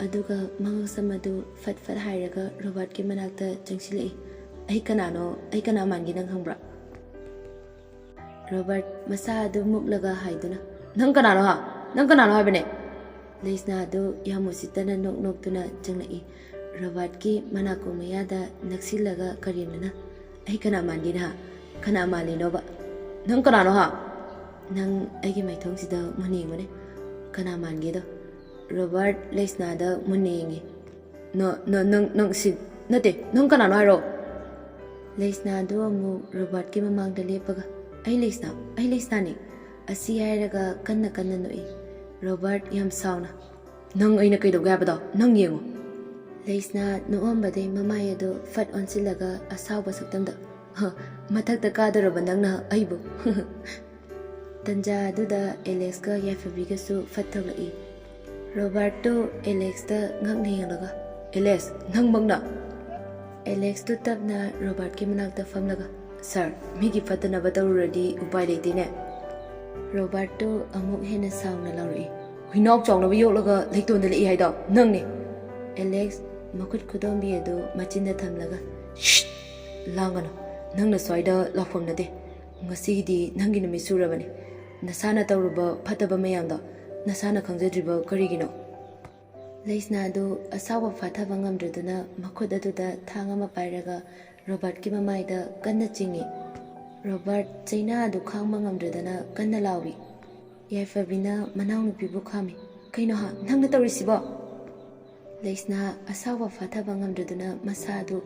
ꯑꯗꯨꯒ ꯃꯉꯛꯁꯝ ꯑꯗꯨ ꯐꯠ ꯐꯠ ꯍꯥꯏꯔꯒ ꯔꯣꯕꯥꯔꯠꯀꯤ ꯃꯅꯥꯛꯇ ꯆꯪꯁꯤꯜꯂꯛꯏ꯫ "ꯑꯩ ꯀꯅꯥꯅꯣ, ꯑꯩ ꯀꯅꯥ ꯃꯥꯟꯒꯦ ꯅꯪ ꯈꯪꯕ꯭ꯔꯥ?" ꯔꯣꯕꯥꯔꯠ ꯃꯁꯥ ꯑꯗꯨ ꯃꯨꯛꯂꯒ ꯍꯥꯏꯗꯨꯅ, "ꯅꯪ ꯀꯅꯥꯅꯣ ꯍꯥ? ꯅꯪ ꯀꯅꯥꯅꯣ ꯍꯥꯏꯕꯅꯦ?" ꯂꯩꯁꯅꯥ ꯑꯗꯨ ꯌꯥꯝ ꯎꯁꯤꯠꯇꯅ ꯅꯣꯛ ꯅꯣꯛꯇꯨꯅ ꯆꯪꯂꯛꯏ꯫ ꯔꯣꯕꯥꯔꯠꯀꯤ ꯃꯅꯥꯀꯣꯡ ꯃꯌꯥꯗ ꯅꯛꯁꯤꯜꯂꯒ ꯀꯔꯦꯝꯅꯅ, "ꯑꯩ ꯀꯅꯥ ꯃꯥꯟꯒꯦ ꯅꯍꯥ? ꯀꯅꯥ ꯃꯥꯜꯂꯤꯅꯣꯕ? ꯅꯪ ꯀꯅꯥꯅꯣ ꯍꯥ?" "ꯅꯪ ꯑꯩꯒꯤ ꯃꯥꯏꯊꯣꯡꯁꯤꯗ ꯃꯨꯟꯅ ꯌꯦꯡꯉꯨꯅꯦ, ꯀꯅꯥ ꯃꯥꯟꯒꯦꯗꯣ?" ꯔꯣꯕꯥꯔꯠ ꯂꯩꯁꯅꯥꯗ ꯃꯨꯟꯅ ꯌꯦꯡꯉꯤ꯫ "ꯅ-, ꯅ-, ꯅꯪ, ꯅꯪ ꯁꯤ ꯅꯠꯇꯦ, ꯅꯪ ꯀꯅꯥꯅꯣ ꯍꯥꯏꯔꯣ?" ꯂꯩꯁꯅꯥꯗꯨ ꯑꯃꯨꯛ ꯔꯣꯕꯥꯔꯠꯀꯤ ꯃꯃꯥꯡꯗ ꯂꯦꯞꯄꯒ, "ꯑꯩ ꯂꯩꯁꯅꯥ, ꯑꯩ ꯂꯩꯁꯅꯥꯅꯤ!" ꯑꯁꯤ ꯍꯥꯏꯔꯒ ꯀꯟꯅ ꯀꯟꯅ ꯅꯣꯛꯏ꯫ ꯔꯣꯕꯥꯔꯠ ꯌꯥꯝ ꯁꯥꯎꯅ, "ꯅꯪ ꯑꯩꯅ ꯀꯩꯗꯧꯒꯦ ꯍꯥꯏꯕꯗꯣ ꯅꯪ ꯌꯦꯡꯉꯨ!" ꯂꯩꯁꯅꯥ ꯅꯣꯛꯑꯝꯕꯗꯩ ꯃꯃꯥꯏ ꯑꯗꯨ ꯐꯠ ꯑꯣꯟꯁꯤꯜꯂꯒ ꯑꯁꯥꯎꯕ ꯁꯛꯇꯝꯗ, "ꯍ, ꯃꯊꯛꯇ ꯀꯥꯗꯧꯔꯕ ꯅꯪꯅ ꯑꯩꯕꯨ?" ꯇꯟꯖꯥ ꯑꯗꯨꯗ ꯑꯦꯂꯦꯛꯁꯀ ꯌꯥꯏꯐꯕꯤꯒꯁꯨ ꯐꯠ ꯊꯣꯛꯂꯛꯏ꯫ ꯔꯣꯕꯥꯔꯠꯇꯨ ꯑꯦꯂꯦꯛꯁꯇ ꯉꯛꯅ ꯌꯦꯡꯂꯒ, "ꯑꯦꯂꯦꯛꯁ, ꯅꯪꯃꯛꯅ?" ꯑꯦꯂꯦꯛꯁꯇꯨ ꯇꯞꯅ ꯔꯣꯕꯥꯔꯠꯀꯤ ꯃꯅꯥꯛꯇ ꯐꯝꯂꯒ, "ꯁꯥꯔ, ꯃꯤꯒꯤ ꯐꯠꯇꯅꯕ ꯇꯧꯔꯨꯔꯗꯤ ꯎꯄꯥꯏ ꯂꯩꯇꯦꯅꯦ꯫" ꯔꯣꯕꯥꯔꯠꯇꯨ ꯑꯃꯨꯛ ꯍꯦꯟꯅ ꯁꯥꯎꯅ ꯂꯥꯎꯔꯛꯏ꯫ "ꯍꯨꯏꯅꯥꯎ ꯆꯥꯎꯅꯕ ꯌꯣꯛꯂꯒ ꯂꯩꯇꯣꯟꯗ ꯂꯦꯛꯏ ꯍꯥꯏꯗꯣ ꯅꯪꯅꯤ!" ꯑꯦꯂꯦꯛꯁ ꯃꯈꯨꯠ ꯈꯨꯗꯣꯝꯕꯤ ꯑꯗꯨ ꯃꯆꯤꯟꯗ ꯊꯝꯂꯒ, "ꯁꯤꯠ! ꯂꯥꯡꯒꯅꯨ꯫ ꯅꯪꯅ ꯁ꯭ꯋꯥꯏꯗ ꯂꯥꯎꯐꯝ ꯅꯠꯇꯦ꯫ ꯉꯁꯤꯒꯤꯗꯤ ꯅꯪꯒꯤ ꯅꯨꯃꯤꯠ ꯁꯨꯔꯕꯅꯤ꯫ ꯅꯁꯥꯅ ꯇꯧꯔꯨꯕ ꯐꯠꯇꯕ ꯃꯌꯥꯝꯗꯣ ꯅꯁꯥꯅ ꯈꯪꯖꯗ꯭ꯔꯤꯕ ꯀꯔꯤꯒꯤꯅꯣ?" ꯂꯩꯁꯅꯥꯗꯨ ꯑꯁꯥꯎꯕ ꯐꯥꯊꯕ ꯉꯝꯗ꯭ꯔꯗꯨꯅ ꯃꯈꯨꯠ ꯑꯗꯨꯗ ꯊꯥꯡ ꯑꯃ ꯄꯥꯏꯔꯒ ꯔꯣꯕꯥꯔꯠꯀꯤ ꯃꯃꯥꯏꯗ ꯀꯟꯅ ꯆꯤꯡꯏ꯫ ꯔꯣꯕꯥꯔꯠ ꯆꯩꯅꯥ ꯑꯗꯨ ꯈꯥꯡꯕ ꯉꯝꯗ꯭ꯔꯗꯅ ꯀꯟꯅ ꯂꯥꯎꯏ꯫ ꯌꯥꯏꯐꯕꯤꯅ ꯃꯅꯥꯎꯅꯨꯄꯤꯕꯨ ꯈꯥꯝꯃꯤ꯫ "ꯀꯩꯅꯣ ꯍꯥ, ꯅꯪꯅ ꯇꯧꯔꯤꯁꯤꯕꯣ?" ꯂꯩꯁꯅꯥ ꯑꯁꯥꯎꯕ ꯐꯥꯊꯕ ꯉꯝꯗ꯭ꯔꯗꯨꯅ ꯃꯁꯥ ꯑꯗꯨ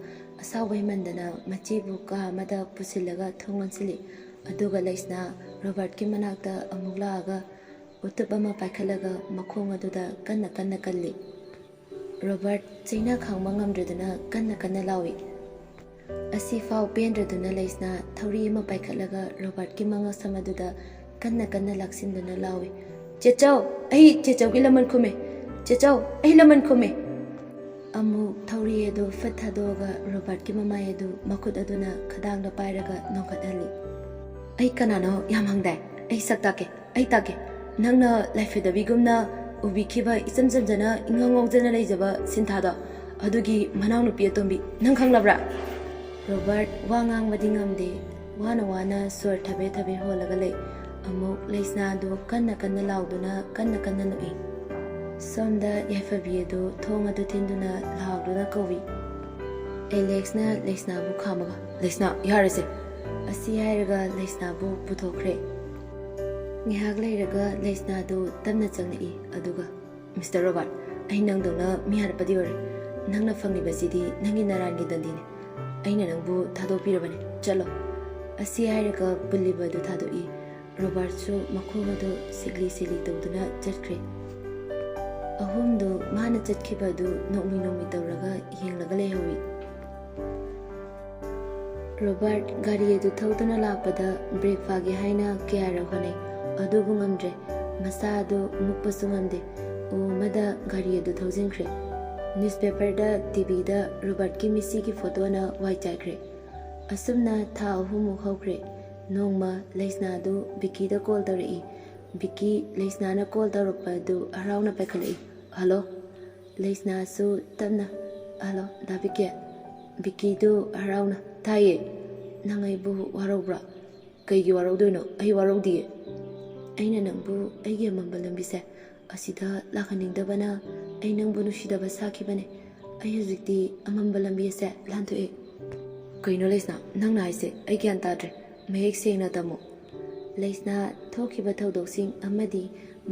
ꯑꯁꯥꯎꯕ ꯍꯦꯟꯃꯟꯗꯅ ꯃꯆꯦꯕꯨ ꯀꯥ ꯑꯃꯗ ꯄꯨꯁꯤꯜꯂꯒ ꯊꯣꯡ ꯂꯣꯟꯁꯤꯜꯂꯤ꯫ ꯑꯗꯨꯒ ꯂꯩꯁꯅꯥ ꯔꯣꯕꯥꯔꯠꯀꯤ ꯃꯅꯥꯛꯇ ꯑꯃꯨꯛ ꯂꯥꯛꯑꯒ ꯎꯇꯨꯞ ꯑꯃ ꯄꯥꯏꯈꯠꯂꯒ ꯃꯈꯣꯡ ꯑꯗꯨꯗ ꯀꯟꯅ ꯀꯟꯅ ꯀꯜꯂꯤ꯫ ꯔꯣꯕꯥꯔꯠ ꯆꯩꯅꯥ ꯈꯥꯡꯕ ꯉꯝꯗ꯭ꯔꯗꯨꯅ ꯀꯟꯅ ꯀꯟꯅ ꯂꯥꯎꯏ꯫ ꯑꯁꯤꯐꯥꯎ ꯄꯦꯟꯗ꯭ꯔꯗꯨꯅ ꯂꯩꯁꯅꯥ ꯊꯧꯔꯤ ꯑꯃ ꯄꯥꯏꯈꯠꯂꯒ ꯔꯣꯕꯥꯔꯠꯀꯤ ꯃꯉꯛꯁꯝ ꯑꯗꯨꯗ ꯀꯟꯅ ꯀꯟꯅ ꯂꯥꯛꯁꯤꯟꯗꯨꯅ ꯂꯥꯎꯏ, "ꯆꯦꯆꯧ, ꯑꯩ ꯆꯦꯆꯧꯒꯤ ꯂꯃꯟ ꯈꯨꯝꯃꯦ! ꯆꯦꯆꯧ, ꯑꯩ ꯂꯃꯟ ꯈꯨꯝꯃꯦ!" ꯑꯃꯨꯛ ꯊꯧꯔꯤ ꯑꯗꯨ ꯐꯠ ꯊꯥꯗꯣꯛꯑꯒ ꯔꯣꯕꯥꯔꯠꯀꯤ ꯃꯃꯥꯏ ꯑꯗꯨ ꯃꯈꯨꯠ ꯑꯗꯨꯅ ꯈꯗꯥꯡꯗ ꯄꯥꯏꯔꯒ ꯅꯣꯡꯈꯠꯍꯜꯂꯤ꯫ "ꯑꯩ ꯀꯅꯥꯅꯣ ꯌꯥꯝ ꯍꯪꯗꯥꯏ? ꯑꯩ ꯁꯛ ꯇꯥꯛꯀꯦ, ꯑꯩ ꯇꯥꯛꯀꯦ꯫ ꯅꯪꯅ ꯂꯥꯏꯐꯗꯕꯤꯒꯨꯝꯅ ꯎꯕꯤꯈꯤꯕ ꯏꯆꯝ ꯆꯝꯖꯅ ꯏꯉꯥꯎ ꯉꯥꯎꯖꯅ ꯂꯩꯖꯕ ꯁꯤꯟꯊꯥꯗꯣ, ꯑꯗꯨꯒꯤ ꯃꯅꯥꯎꯅꯨꯄꯤ ꯑꯇꯣꯝꯕꯤ, ꯅꯪ ꯈꯪꯂꯕ꯭ꯔꯥ?" ꯔꯣꯕꯥꯔꯠ ꯋꯥ ꯉꯥꯡꯕꯗꯤ ꯉꯝꯗꯦ꯫ ꯋꯥꯅ ꯋꯥꯅ ꯁꯣꯔ ꯊꯕꯦ ꯊꯕꯦ ꯍꯣꯜꯂꯒ ꯂꯩ꯫ ꯑꯃꯨꯛ ꯂꯩꯁꯅꯥꯗꯨ ꯀꯟꯅ ꯀꯟꯅ ꯂꯥꯎꯗꯨꯅ ꯀꯟꯅ ꯀꯟꯅ ꯅꯣꯛꯏ꯫ ꯁꯣꯝꯗ ꯌꯥꯏꯐꯕꯤ ꯑꯗꯨ ꯊꯣꯡ ꯑꯗꯨ ꯊꯤꯟꯗꯨꯅ ꯂꯥꯎꯗꯨꯅ ꯀꯧꯏ꯫ ꯑꯦꯂꯦꯛꯁꯅ ꯂꯩꯁꯅꯥꯕꯨ ꯈꯥꯝꯃꯒ, "ꯂꯩꯁꯅꯥ, ꯌꯥꯔꯦꯁꯦ!" ꯑꯁꯤ ꯍꯥꯏꯔꯒ ꯂꯩꯁꯅꯥꯕꯨ ꯄꯨꯊꯣꯛꯈ꯭ꯔꯦ꯫ ꯉꯥꯏꯍꯥꯛ ꯂꯩꯔꯒ ꯂꯩꯁꯅꯥꯗꯨ ꯇꯞꯅ ꯆꯪꯂꯛꯏ꯫ ꯑꯗꯨꯒ, "ꯃꯤꯁꯇꯔ ꯔꯣꯕꯥꯔꯠ, ꯑꯩ ꯅꯪꯗꯧꯅ ꯃꯤ ꯍꯥꯠꯄꯗꯤ ꯑꯣꯏꯔꯣꯏ꯫ ꯅꯪꯅ ꯐꯪꯂꯤꯕꯁꯤꯗꯤ ꯅꯪꯒꯤ ꯅꯔꯥꯟꯒꯤ ꯗꯟꯗꯤꯅꯤ꯫ ꯑꯩꯅ ꯅꯪꯕꯨ ꯊꯥꯗꯣꯛꯄꯤꯔꯕꯅꯤ꯫ ꯆꯠꯂꯣ!" ꯑꯁꯤ ꯍꯥꯏꯔꯒ ꯄꯨꯜꯂꯤꯕ ꯑꯗꯨ ꯊꯥꯗꯣꯛꯏ꯫ ꯔꯣꯕꯥꯔꯠꯁꯨ ꯃꯈꯣꯡ ꯑꯗꯨ ꯁꯤꯛꯂꯤ ꯁꯤꯛꯂꯤ ꯇꯧꯗꯨꯅ ꯆꯠꯈ꯭ꯔꯦ꯫ ꯑꯍꯨꯝꯗꯨ ꯃꯥꯅ ꯆꯠꯈꯤꯕ ꯑꯗꯨ ꯅꯣꯛꯃꯤ ꯅꯣꯛꯃꯤ ꯇꯧꯔꯒ ꯌꯦꯡꯂꯒ ꯂꯩꯍꯧꯏ꯫ ꯔꯣꯕꯥꯔꯠ ꯒꯥꯔꯤ ꯑꯗꯨ ꯊꯧꯗꯨꯅ ꯂꯥꯛꯄꯗ ꯕ꯭ꯔꯦꯛ ꯐꯥꯒꯦ ꯍꯥꯏꯅ ꯀꯌꯥꯔꯛ ꯍꯣꯠꯅꯩ, ꯑꯗꯨꯕꯨ ꯉꯝꯗ꯭ꯔꯦ꯫ ꯃꯁꯥ ꯑꯗꯨ ꯃꯨꯛꯄꯁꯨ ꯉꯝꯗꯦ꯫ ꯎ ꯑꯃꯗ ꯒꯥꯔꯤ ꯑꯗꯨ ꯊꯧꯖꯤꯟꯈ꯭ꯔꯦ꯫ ꯅ꯭ꯌꯨꯁꯄꯦꯄꯔꯗ, ꯇꯤꯚꯤꯗ ꯔꯣꯕꯥꯔꯠꯀꯤ ꯃꯤꯠꯁꯤꯒꯤ ꯐꯣꯇꯣꯅ ꯋꯥꯏ ꯆꯥꯏꯈ꯭ꯔꯦ꯫ ꯑꯁꯨꯝꯅ ꯊꯥ ꯑꯍꯨꯝꯃꯨꯛ ꯍꯧꯈ꯭ꯔꯦ꯫ ꯅꯣꯡꯃ ꯂꯩꯁꯅꯥꯗꯨ ꯕꯤꯀꯤꯗ ꯀꯣꯜ ꯇꯧꯔꯛꯏ꯫ ꯕꯤꯀꯤ ꯂꯩꯁꯅꯥꯅ ꯀꯣꯜ ꯇꯧꯔꯛꯄ ꯑꯗꯨ ꯍꯔꯥꯎꯅ ꯄꯥꯏꯈꯠꯂꯛꯏ꯫ "ꯍꯜꯂꯣ?" ꯂꯩꯁꯅꯥꯁꯨ ꯇꯞꯅ, "ꯍꯜꯂꯣ, ꯗꯥ ꯕꯤꯀꯤ?" ꯕꯤꯀꯤꯗꯨ ꯍꯔꯥꯎꯅ, "ꯇꯥꯏꯌꯦ꯫ ꯅꯪ ꯑꯩꯕꯨ ꯋꯥꯔꯧꯕ꯭ꯔꯥ?" "ꯀꯩꯒꯤ ꯋꯥꯔꯧꯗꯣꯏꯅꯣ? ꯑꯩ ꯋꯥꯔꯧꯗꯤꯌꯦ꯫ ꯑꯩꯅ ꯅꯪꯕꯨ ꯑꯩꯒꯤ ꯑꯃꯝꯕ ꯂꯝꯕꯤꯁꯦ ꯑꯁꯤꯗ ꯂꯥꯛꯍꯟꯅꯤꯡꯗꯕꯅ ꯑꯩ ꯅꯪꯕꯨ ꯅꯨꯡꯁꯤꯗꯕ ꯁꯥꯈꯤꯕꯅꯦ꯫ ꯑꯩ ꯍꯧꯖꯤꯛꯇꯤ ꯑꯃꯝꯕ ꯂꯝꯕꯤ ꯑꯁꯦ ꯂꯥꯟꯊꯣꯛꯑꯦ꯫" "ꯀꯩꯅꯣ ꯂꯩꯁꯅꯥ, ꯅꯪꯅ ꯍꯥꯏꯁꯦ? ꯑꯩ ꯒ꯭ꯌꯥꯟ ꯇꯥꯗ꯭ꯔꯦ꯫ ꯃꯌꯦꯛ ꯁꯦꯡꯅ ꯇꯝꯃꯣ꯫" ꯂꯩꯁꯅꯥ ꯊꯣꯛꯈꯤꯕ ꯊꯧꯗꯣꯛꯁꯤꯡ ꯑꯃꯗꯤ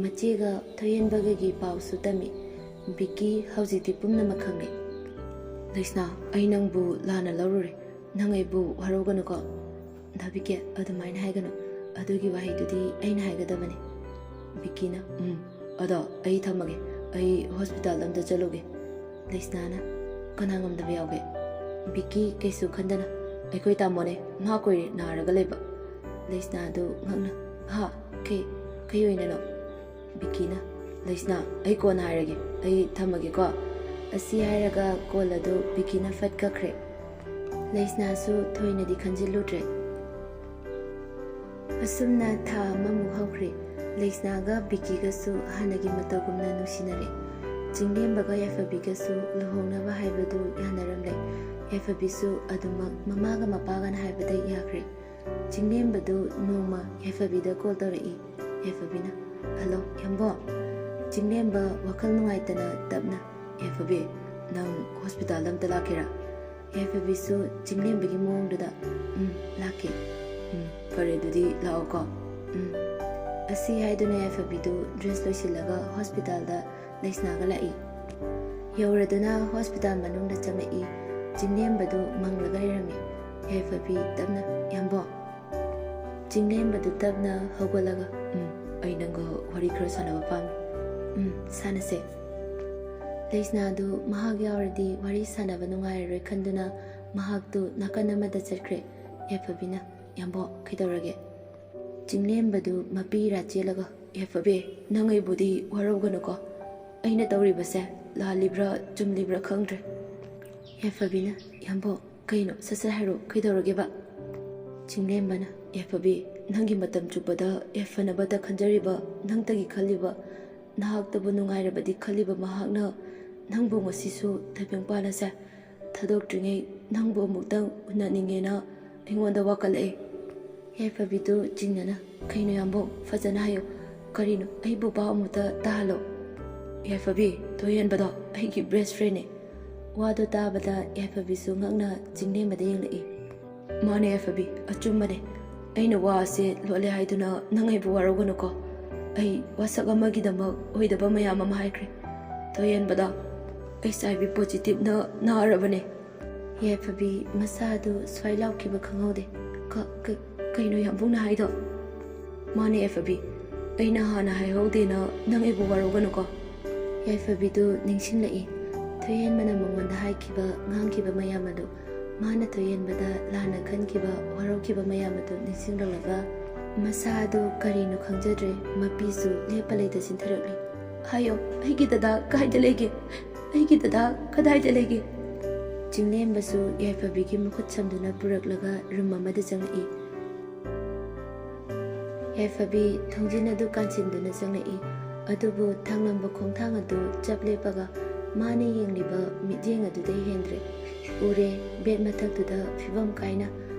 ꯃꯆꯦꯒ ꯊꯣꯏꯍꯦꯟꯕꯒꯒꯤ ꯄꯥꯎꯁꯨ ꯇꯝꯃꯤ꯫ ꯕꯤꯀꯤ ꯍꯧꯖꯤꯛꯇꯤ ꯄꯨꯝꯅꯃꯛ ꯈꯪꯂꯦ꯫ "ꯂꯩꯁꯅꯥ, ꯑꯩ ꯅꯪꯕꯨ ꯂꯥꯟꯅ ꯂꯧꯔꯨꯔꯦ꯫ ꯅꯪ ꯑꯩꯕꯨ ꯋꯥꯔꯧꯒꯅꯨꯀꯣ꯫" "ꯗꯥ ꯕꯤꯀꯤ, ꯑꯗꯨꯃꯥꯏꯅ ꯍꯥꯏꯒꯅꯨ꯫ ꯑꯗꯨꯒꯤ ꯋꯥꯍꯩꯗꯨꯗꯤ ꯑꯩꯅ ꯍꯥꯏꯒꯗꯕꯅꯤ꯫" ꯕꯤꯀꯤꯅ, "ꯎꯝ, ꯑꯗꯣ ꯑꯩ ꯊꯝꯃꯒꯦ꯫ ꯑꯩ ꯍꯣꯁꯄꯤꯇꯥꯜ ꯑꯝꯇ ꯆꯠꯂꯨꯒꯦ꯫" ꯂꯩꯁꯅꯥꯅ, "ꯀꯅꯥ ꯉꯝꯗꯕ ꯌꯥꯎꯒꯦ?" ꯕꯤꯀꯤ ꯀꯩꯁꯨ ꯈꯟꯗꯅ, "ꯑꯩꯈꯣꯏ ꯇꯥꯃꯣꯅꯦ, ꯃꯍꯥꯛ ꯀꯨꯏꯔꯦ ꯅꯥꯔꯒ ꯂꯩꯕ꯫" ꯂꯩꯁꯅꯥꯗꯨ ꯉꯛꯅ, "ꯍꯥ? ꯀꯩ, ꯀꯩ ꯑꯣꯏꯅꯅꯣ?" ꯕꯤꯀꯤꯅ, "ꯂꯩꯁꯅꯥ, ꯑꯩ ꯀꯣꯟꯅ ꯍꯥꯏꯔꯒꯦ, ꯑꯩ ꯊꯝꯃꯒꯦꯀꯣ꯫" ꯑꯁꯤ ꯍꯥꯏꯔꯒ ꯀꯣꯜ ꯑꯗꯨ ꯕꯤꯀꯤꯅ ꯐꯠ ꯀꯛꯈ꯭ꯔꯦ꯫ ꯂꯩꯁꯅꯥꯁꯨ ꯊꯣꯏꯅꯗꯤ ꯈꯟꯖꯤꯜꯂꯨꯗ꯭ꯔꯦ꯫ ꯑꯁꯨꯝꯅ ꯊꯥ ꯑꯃꯃꯨꯛ ꯍꯧꯈ꯭ꯔꯦ꯫ ꯂꯩꯁꯅꯥꯒ ꯕꯤꯀꯤꯒꯁꯨ ꯍꯥꯟꯅꯒꯤ ꯃꯇꯧꯒꯨꯝꯅ ꯅꯨꯡꯁꯤꯅꯔꯦ꯫ ꯆꯤꯡꯂꯦꯝꯕꯒ ꯌꯥꯏꯐꯕꯤꯒꯁꯨ ꯂꯨꯍꯣꯡꯅꯕ ꯍꯥꯏꯕꯗꯨ ꯌꯥꯅꯔꯝꯂꯦ꯫ ꯌꯥꯏꯐꯕꯤꯁꯨ ꯑꯗꯨꯃꯛ ꯃꯃꯥꯒ ꯃꯄꯥꯒꯅ ꯍꯥꯏꯕꯗ ꯌꯥꯈ꯭ꯔꯦ꯫ ꯆꯤꯡꯂꯦꯝꯕꯗꯨ ꯅꯣꯡꯃ ꯌꯥꯏꯐꯕꯤꯗ ꯀꯣꯜ ꯇꯧꯔꯛꯏ꯫ ꯌꯥꯏꯐꯕꯤꯅ, "ꯍꯜꯂꯣ, ꯌꯥꯝꯕꯣ?" ꯆꯤꯡꯂꯦꯝꯕ ꯋꯥꯈꯜ ꯅꯨꯡꯉꯥꯏꯇꯅ ꯇꯞꯅ, "ꯌꯥꯏꯐꯕꯤ, ꯅꯪ ꯍꯣꯁꯄꯤꯇꯥꯜꯗ ꯑꯝꯇ ꯂꯥꯛꯀꯦꯔꯥ?" ꯌꯥꯏꯐꯕꯤꯁꯨ ꯆꯤꯡꯂꯦꯝꯕꯒꯤ ꯃꯑꯣꯡꯗꯨꯗ, "ꯎꯝ, ꯂꯥꯛꯀꯦ꯫" "ꯎꯝ, ꯐꯔꯦ, ꯑꯗꯨꯗꯤ ꯂꯥꯛꯑꯣꯀꯣ꯫" "ꯎꯝ꯫" ꯑꯁꯤ ꯍꯥꯏꯗꯨꯅ ꯌꯥꯏꯐꯕꯤꯗꯨ ꯗ꯭ꯔꯦꯁ ꯂꯣꯏꯁꯤꯜꯂꯒ ꯍꯣꯁꯄꯤꯇꯥꯜꯗ ꯂꯩꯁꯅꯥꯒ ꯂꯥꯛꯏ꯫ ꯌꯧꯔꯗꯨꯅ ꯍꯣꯁꯄꯤꯇꯥꯜ ꯃꯅꯨꯡꯗ ꯆꯪꯂꯛꯏ꯫ ꯆꯤꯡꯂꯦꯝꯕꯗꯨ ꯃꯪꯂꯒ ꯂꯩꯔꯝꯃꯤ꯫ ꯌꯥꯏꯐꯕꯤ ꯇꯞꯅ, "ꯌꯥꯝꯕꯣ?" ꯆꯤꯡꯂꯦꯝꯕꯗꯨ ꯇꯞꯅ ꯍꯧꯒꯠꯂꯒ, "ꯎꯝ, ꯑꯩ ꯅꯪꯒ ꯋꯥꯔꯤ ꯈꯔ ꯁꯥꯟꯅꯕ ꯄꯥꯝꯃꯤ꯫" "ꯎꯝ, ꯁꯥꯟꯅꯁꯦ꯫" ꯂꯩꯁꯅꯥꯗꯨ ꯃꯍꯥꯛ ꯌꯥꯎꯔꯗꯤ ꯋꯥꯔꯤ ꯁꯥꯟꯅꯕ ꯅꯨꯡꯉꯥꯏꯔꯔꯣꯏ ꯈꯟꯗꯨꯅ ꯃꯍꯥꯛꯇꯨ ꯅꯥꯀꯟ ꯑꯃꯗ ꯆꯠꯈ꯭ꯔꯦ꯫ ꯌꯥꯏꯐꯕꯤꯅ, "ꯌꯥꯝꯕꯣ, ꯀꯩꯗꯧꯔꯒꯦ?" ꯆꯤꯡꯂꯦꯝꯕꯗꯨ ꯃꯄꯤ ꯏꯔꯥ ꯆꯦꯜꯂꯒ, "ꯌꯥꯏꯐꯕꯤ, ꯅꯪ ꯑꯩꯕꯨꯗꯤ ꯋꯥꯔꯧꯒꯅꯨꯀꯣ꯫ ꯑꯩꯅ ꯇꯧꯔꯤꯕꯁꯦ ꯂꯥꯜꯂꯤꯕ꯭ꯔꯥ ꯆꯨꯝꯂꯤꯕ꯭ꯔꯥ ꯈꯪꯗ꯭ꯔꯦ꯫" ꯌꯥꯏꯐꯕꯤꯅ, "ꯌꯥꯝꯕꯣ, ꯀꯩꯅꯣ? ꯁꯠ ꯁꯠ ꯍꯥꯏꯔꯣ, ꯀꯩꯗꯧꯔꯒꯦꯕ?" ꯆꯤꯡꯂꯦꯝꯕꯅ, "ꯌꯥꯏꯐꯕꯤ, ꯅꯪꯒꯤ ꯃꯇꯝ ꯆꯨꯞꯄꯗ ꯌꯥꯏꯐꯅꯕꯇ ꯈꯟꯖꯔꯤꯕ, ꯅꯪꯇꯒꯤ ꯈꯜꯂꯤꯕ, ꯅꯍꯥꯛꯇꯕꯨ ꯅꯨꯡꯉꯥꯏꯔꯕꯗꯤ ꯈꯜꯂꯤꯕ ꯃꯍꯥꯛꯅ ꯅꯪꯕꯨ ꯉꯁꯤꯁꯨ ꯇꯥꯏꯕꯪ ꯄꯥꯜꯂꯁꯦ ꯊꯥꯗꯣꯛꯇ꯭ꯔꯤꯉꯩ ꯅꯪꯕꯨ ꯑꯃꯨꯛꯇꯪ ꯎꯅꯅꯤꯡꯉꯦꯅ ꯑꯩꯉꯣꯟꯗ ꯋꯥꯀꯠꯂꯛꯑꯦ꯫" ꯌꯥꯏꯐꯕꯤꯗꯨ ꯆꯤꯡꯅꯅ, "ꯀꯩꯅꯣ ꯌꯥꯝꯕꯣ? ꯐꯖꯅ ꯍꯥꯏꯌꯨ꯫ ꯀꯔꯤꯅꯣ? ꯑꯩꯕꯨ ꯚꯥꯕ ꯑꯃꯨꯛꯇ ꯇꯥꯍꯜꯂꯣ꯫" "ꯌꯥꯏꯐꯕꯤ, ꯊꯣꯏꯍꯦꯟꯕꯗꯣ ꯑꯩꯒꯤ ꯕꯦꯁ ꯐ꯭ꯔꯦꯟꯅꯦ꯫" ꯋꯥꯗꯣ ꯇꯥꯕꯗ ꯌꯥꯏꯐꯕꯤꯁꯨ ꯉꯛꯅ ꯆꯤꯡꯂꯦꯝꯕꯗ ꯌꯦꯡꯂꯛꯏ꯫ "ꯃꯥꯅꯦ ꯌꯥꯏꯐꯕꯤ, ꯑꯆꯨꯝꯕꯅꯦ꯫ ꯑꯩꯅ ꯋꯥ ꯑꯁꯤ ꯂꯣꯠꯂꯦ ꯍꯥꯏꯗꯨꯅ ꯅꯪ ꯑꯩꯕꯨ ꯋꯥꯔꯧꯒꯅꯨꯀꯣ꯫ ꯑꯩ ꯋꯥꯁꯛ ꯑꯃꯒꯤꯗꯃꯛ ꯑꯣꯏꯗꯕ ꯃꯌꯥꯝ ꯑꯃ ꯍꯥꯏꯈ꯭ꯔꯦ꯫ ꯊꯣꯏꯍꯦꯟꯕꯗ, ꯑꯩꯆ ꯑꯥꯏ ꯚꯤ ꯄꯣꯖꯤꯇꯤꯚꯅ ꯅꯥꯔꯕꯅꯦ꯫ ꯌꯥꯏꯐꯕꯤ ꯃꯁꯥ ꯑꯗꯨ ꯁ꯭ꯋꯥꯏ ꯂꯥꯎꯈꯤꯕ ꯈꯪꯍꯧꯗꯦ꯫ ꯀ-, ꯀ-, ꯀꯩꯅꯣ ꯌꯥꯝꯕꯨꯡꯅ ꯍꯥꯏꯗꯣ? ꯃꯥꯅꯦ ꯌꯥꯏꯐꯕꯤ, ꯑꯩꯅ ꯍꯥꯟꯅ ꯍꯥꯏꯍꯧꯗꯦꯅ ꯅꯪ ꯑꯩꯕꯨ ꯋꯥꯔꯧꯒꯅꯨꯀꯣ꯫ ꯌꯥꯏꯐꯕꯤꯗꯨ ꯅꯤꯡꯁꯤꯡꯂꯛꯏ꯫ ꯊꯣꯏꯍꯦꯟꯕꯅ ꯃꯉꯣꯟꯗ ꯍꯥꯏꯈꯤꯕ, ꯉꯥꯡꯈꯤꯕ ꯃꯌꯥꯝ ꯑꯗꯨ꯫ ꯃꯥꯅ ꯊꯣꯏꯍꯦꯟꯕꯗ ꯂꯥꯟꯅ ꯈꯟꯈꯤꯕ, ꯋꯥꯔꯧꯈꯤꯕ ꯃꯌꯥꯝ ꯑꯗꯨ ꯅꯤꯡꯁꯤꯡꯂꯛꯂꯒ ꯃꯁꯥ ꯑꯗꯨ ꯀꯔꯤꯅꯣ ꯈꯪꯖꯗ꯭ꯔꯦ, ꯃꯄꯤꯁꯨ ꯂꯦꯞꯄ ꯂꯩꯇ ꯆꯤꯟꯊꯔꯛꯂꯤ꯫ "ꯍꯥꯏꯌꯣ, ꯑꯩꯒꯤ ꯗꯗꯥ ꯀꯥꯏꯗ ꯂꯩꯒꯦ? ꯑꯩꯒꯤ ꯗꯗꯥ ꯀꯗꯥꯏꯗ ꯂꯩꯒꯦ?" ꯆꯤꯡꯂꯦꯝꯕꯁꯨ ꯌꯥꯏꯐꯕꯤꯒꯤ ꯃꯈꯨꯠ ꯁꯝꯗꯨꯅ ꯄꯨꯔꯛꯂꯒ ꯔꯨꯝ ꯑꯃꯗ ꯆꯪꯂꯛꯏ꯫ ꯌꯥꯏꯐꯕꯤ ꯊꯣꯡꯖꯤꯟ ꯑꯗꯨ ꯀꯥꯟꯁꯤꯟꯗꯨꯅ ꯆꯪꯂꯛꯏ꯫ ꯑꯗꯨꯕꯨ ꯊꯥꯡꯂꯝꯕ ꯈꯣꯡꯊꯥꯡ ꯑꯗꯨ ꯆꯞ ꯂꯦꯞꯄꯒ ꯃꯥꯅ ꯌꯦꯡꯂꯤꯕ ꯃꯤꯠꯌꯦꯡ ꯑꯗꯨꯗꯩ ꯍꯦꯟꯗ꯭ꯔꯦ꯫ ꯎꯔꯦ, ꯕꯦꯗ ꯃꯊꯛꯇꯨꯗ ꯐꯤꯕꯝ ꯀꯥꯏꯅ,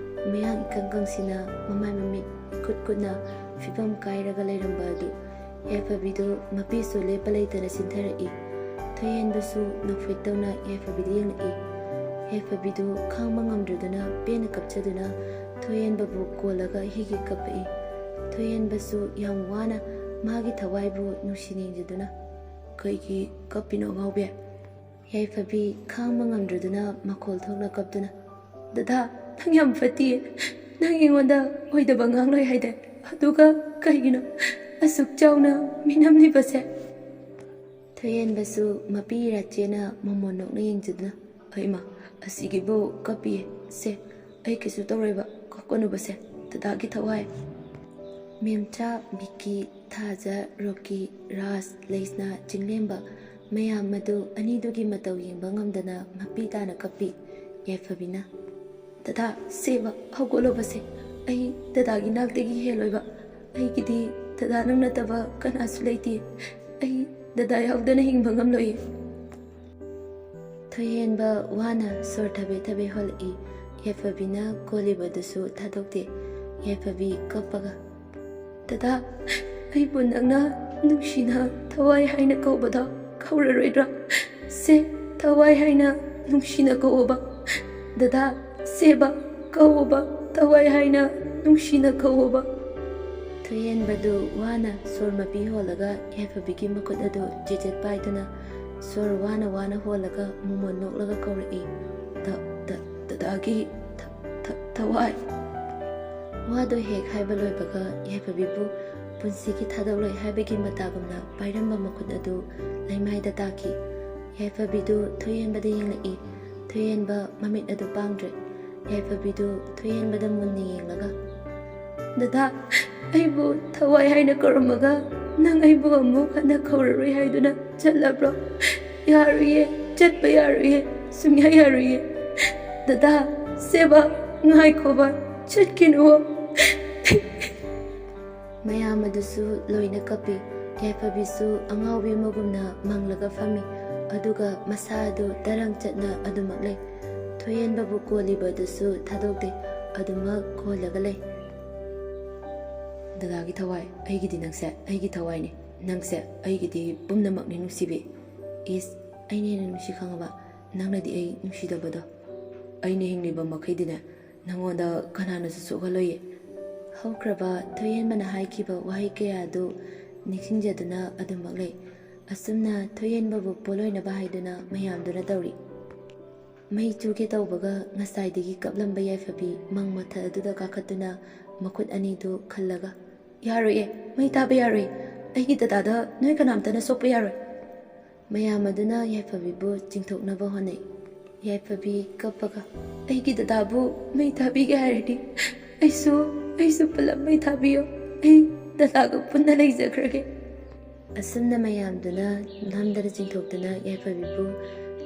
ꯃꯌꯥꯡ ꯏꯀꯪ ꯀꯪꯁꯤꯅ ꯃꯃꯥꯏ ꯃꯃꯤꯠ ꯏꯀꯨꯠ ꯀꯨꯠꯅ ꯐꯤꯕꯝ ꯀꯥꯏꯔꯒ ꯂꯩꯔꯝꯕ ꯑꯗꯨ꯫ ꯌꯥꯏꯐꯕꯤꯗꯨ ꯃꯄꯤꯁꯨ ꯂꯦꯞꯄ ꯂꯩꯇꯅ ꯆꯤꯟꯊꯔꯛꯏ꯫ ꯊꯣꯏꯍꯦꯟꯕꯁꯨ ꯅꯣꯛꯐꯦꯠ ꯇꯧꯅ ꯌꯥꯏꯐꯕꯤꯗ ꯌꯦꯡꯂꯛꯏ꯫ ꯌꯥꯏꯐꯕꯤꯗꯨ ꯈꯥꯡꯕ ꯉꯝꯗ꯭ꯔꯗꯨꯅ ꯄꯦꯟꯅ ꯀꯞꯆꯗꯨꯅ ꯊꯣꯏꯍꯦꯟꯕꯕꯨ ꯀꯣꯜꯂꯒ ꯍꯤꯒꯦ ꯀꯞꯄꯛꯏ꯫ ꯊꯣꯏꯍꯦꯟꯕꯁꯨ ꯌꯥꯝ ꯋꯥꯅ ꯃꯥꯒꯤ ꯊꯋꯥꯏꯕꯨ ꯅꯨꯡꯁꯤꯅ ꯌꯦꯡꯖꯗꯨꯅ, "ꯀꯩꯒꯤ ꯀꯞꯄꯤꯅꯣ ꯑꯉꯥꯎꯕꯤ?" ꯌꯥꯏꯐꯕꯤ ꯈꯥꯡꯕ ꯉꯝꯗ꯭ꯔꯗꯨꯅ ꯃꯈꯣꯜ ꯊꯣꯛꯅ ꯀꯞꯇꯨꯅ, "ꯗꯗꯥ, ꯅꯪ ꯌꯥꯝ ꯐꯠꯇꯤꯌꯦ꯫ ꯅꯪ ꯑꯩꯉꯣꯟꯗ ꯑꯣꯏꯗꯕ ꯉꯥꯡꯂꯣꯏ ꯍꯥꯏꯗꯥꯏ? ꯑꯗꯨꯒ ꯀꯩꯒꯤꯅꯣ ꯑꯁꯨꯛ ꯆꯥꯎꯅ ꯃꯤꯅꯝꯂꯤꯕꯁꯦ?" ꯊꯣꯏꯍꯦꯟꯕꯁꯨ ꯃꯄꯤ ꯏꯔꯥꯠꯆꯦꯅ ꯃꯃꯣꯟ ꯅꯣꯛꯅ ꯌꯦꯡꯖꯗꯨꯅ, "ꯍꯩꯃꯥ, ꯑꯁꯤꯒꯤꯕꯨ ꯀꯞꯄꯤꯌꯦ꯫ ꯁꯦ, ꯑꯩ ꯀꯩꯁꯨ ꯇꯧꯔꯣꯏꯕ, ꯀꯞꯀꯅꯨꯕꯁꯦ, ꯗꯗꯥꯒꯤ ꯊꯋꯥꯏ꯫" ꯃꯦꯝꯆꯥ, ꯕꯤꯀꯤ, ꯊꯥꯖ, ꯔꯣꯀꯤ, ꯔꯥꯖ, ꯂꯩꯁꯅꯥ, ꯆꯤꯡꯂꯦꯝꯕ ꯃꯌꯥꯝ ꯑꯗꯨ ꯑꯅꯤꯗꯨꯒꯤ ꯃꯇꯧ ꯌꯦꯡꯕ ꯉꯝꯗꯅ ꯃꯄꯤ ꯇꯥꯅ ꯀꯞꯄꯤ꯫ ꯌꯥꯏꯐꯕꯤꯅ, "ꯗꯗꯥ, ꯁꯦꯕ, ꯍꯧꯒꯠꯂꯣꯕꯁꯦ꯫ ꯑꯩ ꯗꯗꯥꯒꯤ ꯅꯥꯛꯇꯒꯤ ꯍꯦꯜꯂꯣꯏꯕ꯫ ꯑꯩꯒꯤꯗꯤ ꯗꯗꯥ ꯅꯪ ꯅꯠꯇꯕ ꯀꯅꯥꯁꯨ ꯂꯩꯇꯦ꯫ ꯑꯩ ꯗꯗꯥ ꯌꯥꯎꯗꯅ ꯍꯤꯡꯕ ꯉꯝꯂꯣꯏꯌꯦ꯫" ꯊꯣꯏꯍꯦꯟꯕ ꯋꯥꯅ ꯁꯣꯔ ꯊꯕꯦ ꯊꯕꯦ ꯍꯣꯜꯂꯛꯏ꯫ ꯌꯥꯏꯐꯕꯤꯅ ꯀꯣꯜꯂꯤꯕꯗꯨꯁꯨ ꯊꯥꯗꯣꯛꯇꯦ꯫ ꯌꯥꯏꯐꯕꯤ ꯀꯞꯄꯒ, "ꯗꯗꯥ, ꯑꯩꯕꯨ ꯅꯪꯅ ꯅꯨꯡꯁꯤꯅ ꯊꯋꯥꯏ ꯍꯥꯏꯅ ꯀꯧꯕꯗꯣ ꯀꯧꯔꯔꯣꯏꯗ꯭ꯔꯥ? ꯁꯦ, ꯊꯋꯥꯏ ꯍꯥꯏꯅ ꯅꯨꯡꯁꯤꯅ ꯀꯧꯑꯣꯕ꯫ ꯗꯗꯥ, ꯁꯦꯕ, ꯀꯧꯑꯣꯕ, ꯊꯋꯥꯏ ꯍꯥꯏꯅ ꯅꯨꯡꯁꯤꯅ ꯀꯧꯋꯣꯕ꯫ ꯊꯣꯏꯍꯦꯟꯕꯗꯨ ꯋꯥꯅ ꯁꯣꯔ ꯃꯄꯤ ꯍꯣꯜꯂꯒ ꯌꯥꯏꯐꯕꯤꯒꯤ ꯃꯈꯨꯠ ꯑꯗꯨ ꯆꯦꯠ ꯆꯦꯠ ꯄꯥꯏꯗꯨꯅ ꯁꯣꯔ ꯋꯥꯅ ꯋꯥꯅ ꯍꯣꯜꯂꯒ ꯃꯣꯃꯣꯟ ꯅꯣꯛꯂꯒ ꯀꯧꯔꯛꯏ, "ꯗ-, ꯗ-, ꯗꯗꯥꯒꯤ ꯊ-, ꯊ-, ꯊꯋꯥꯏ!" ꯋꯥꯗꯣ ꯍꯦꯛ ꯍꯥꯏꯕ ꯂꯣꯏꯕꯒ ꯌꯥꯏꯐꯕꯤꯕꯨ ꯄꯨꯟꯁꯤꯒꯤ ꯊꯥꯗꯣꯛꯂꯣꯏ ꯍꯥꯏꯕꯒꯤ ꯃꯇꯥꯒꯨꯝꯅ ꯄꯥꯏꯔꯝꯕ ꯃꯈꯨꯠ ꯑꯗꯨ ꯂꯩꯃꯥꯏꯗ ꯇꯥꯈꯤ꯫ ꯌꯥꯏꯐꯕꯤꯗꯨ ꯊꯣꯏꯍꯦꯟꯕꯗ ꯌꯦꯡꯂꯛꯏ꯫ ꯊꯣꯏꯍꯦꯟꯕ ꯃꯃꯤꯠ ꯑꯗꯨ ꯄꯥꯡꯗ꯭ꯔꯦ꯫ ꯌꯥꯏꯐꯕꯤꯗꯨ ꯊꯣꯏꯍꯦꯟꯕꯗ ꯃꯨꯟꯅ ꯌꯦꯡꯂꯒ, "ꯗꯗꯥ, ꯑꯩꯕꯨ ꯊꯋꯥꯏ ꯍꯥꯏꯅ ꯀꯧꯔꯝꯃꯒ ꯅꯪ ꯑꯩꯕꯨ ꯑꯃꯨꯛ ꯍꯟꯅ ꯀꯧꯔꯔꯣꯏ ꯍꯥꯏꯗꯨꯅ ꯆꯠꯂꯕ꯭ꯔꯣ? ꯌꯥꯔꯣꯏꯌꯦ, ꯆꯠꯄ ꯌꯥꯔꯣꯏꯌꯦ, ꯁꯨꯡꯌꯥ ꯌꯥꯔꯣꯏꯌꯦ꯫ ꯗꯗꯥ, ꯁꯦꯕꯥ, ꯉꯥꯏꯈꯣꯕ, ꯆꯠꯈꯤꯅꯨ꯫" ꯃꯌꯥꯝ ꯑꯗꯨꯁꯨ ꯂꯣꯏꯅ ꯀꯞꯄꯤ꯫ ꯌꯥꯏꯐꯕꯤꯁꯨ ꯑꯉꯥꯎꯕꯤ ꯑꯃꯒꯨꯝꯅ ꯃꯪꯂꯒ ꯐꯝꯃꯤ꯫ ꯑꯗꯨꯒ ꯃꯁꯥ ꯑꯗꯨ ꯇꯔꯪ ꯆꯠꯅ ꯑꯗꯨꯃꯛ ꯂꯩ꯫ ꯊꯣꯏꯍꯦꯟꯕꯕꯨ ꯀꯣꯜꯂꯤꯕ ꯑꯗꯨꯁꯨ ꯊꯥꯗꯣꯛꯇꯦ꯫ ꯑꯗꯨꯃꯛ ꯀꯣꯜꯂꯒ ꯂꯩ꯫ "ꯗꯗꯥꯒꯤ ꯊꯋꯥꯏ, ꯑꯩꯒꯤꯗꯤ ꯅꯪꯁꯦ ꯑꯩꯒꯤ ꯊꯋꯥꯏꯅꯤ꯫ ꯅꯪꯁꯦ ꯑꯩꯒꯤꯗꯤ ꯄꯨꯝꯅꯃꯛꯅꯤ ꯅꯨꯡꯁꯤꯕꯤ꯫" "ꯏꯁ, ꯑꯩꯅ ꯍꯦꯟꯅ ꯅꯨꯡꯁꯤ ꯈꯪꯉꯕ? ꯅꯪꯅꯗꯤ ꯑꯩ ꯅꯨꯡꯁꯤꯗꯕꯗꯣ꯫ ꯑꯩꯅ ꯍꯤꯡꯂꯤꯕ ꯃꯈꯩꯗꯤꯅꯦ, ꯅꯪꯉꯣꯟꯗ ꯀꯅꯥꯅꯁꯨ ꯁꯣꯛꯍꯜꯂꯣꯏꯌꯦ꯫" ꯍꯧꯈ꯭ꯔꯕ ꯊꯣꯏꯍꯦꯟꯕꯅ ꯍꯥꯏꯈꯤꯕ ꯋꯥꯍꯩ ꯀꯌꯥ ꯑꯗꯨ ꯅꯤꯡꯁꯤꯡꯖꯗꯨꯅ ꯑꯗꯨꯃꯛ ꯂꯩ꯫ ꯑꯁꯨꯝꯅ ꯊꯣꯏꯍꯦꯟꯕꯕꯨ ꯄꯣꯂꯣꯏꯅꯕ ꯍꯥꯏꯗꯨꯅ ꯃꯌꯥꯝꯗꯨꯅ ꯇꯧꯔꯤ꯫ ꯃꯩ ꯆꯨꯒꯦ ꯇꯧꯕꯒ ꯉꯁꯥꯏꯗꯒꯤ ꯀꯞꯂꯝꯕ ꯌꯥꯏꯐꯕꯤ ꯃꯪ ꯃꯊꯛ ꯑꯗꯨꯗ ꯀꯥꯈꯠꯇꯨꯅ ꯃꯈꯨꯠ ꯑꯅꯤꯗꯨ ꯈꯜꯂꯒ, "ꯌꯥꯔꯣꯏꯌꯦ, ꯃꯩ ꯊꯥꯕ ꯌꯥꯔꯣꯏ꯫ ꯑꯩꯒꯤ ꯗꯗꯥꯗ ꯅꯣꯏ ꯀꯅꯥꯝꯇꯅ ꯁꯣꯛꯄ ꯌꯥꯔꯣꯏ꯫" ꯃꯌꯥꯝ ꯑꯗꯨꯅ ꯌꯥꯏꯐꯕꯤꯕꯨ ꯆꯤꯡꯊꯣꯛꯅꯕ ꯍꯣꯠꯅꯩ꯫ ꯌꯥꯏꯐꯕꯤ ꯀꯞꯄꯒ, "ꯑꯩꯒꯤ ꯗꯗꯥꯕꯨ ꯃꯩ ꯊꯥꯕꯤꯒꯦ ꯍꯥꯏꯔꯗꯤ ꯑꯩꯁꯨ, ꯑꯩꯁꯨ ꯄꯨꯂꯞ ꯃꯩ ꯊꯥꯕꯤꯌꯣ꯫ ꯑꯩ ꯗꯗꯥꯒ ꯄꯨꯟꯅ ꯂꯩꯖꯈ꯭ꯔꯒꯦ꯫" ꯑꯁꯨꯝꯅ ꯃꯌꯥꯝꯗꯨꯅ ꯅꯝꯗꯅ ꯆꯤꯡꯊꯣꯛꯇꯨꯅ ꯌꯥꯏꯐꯕꯤꯕꯨ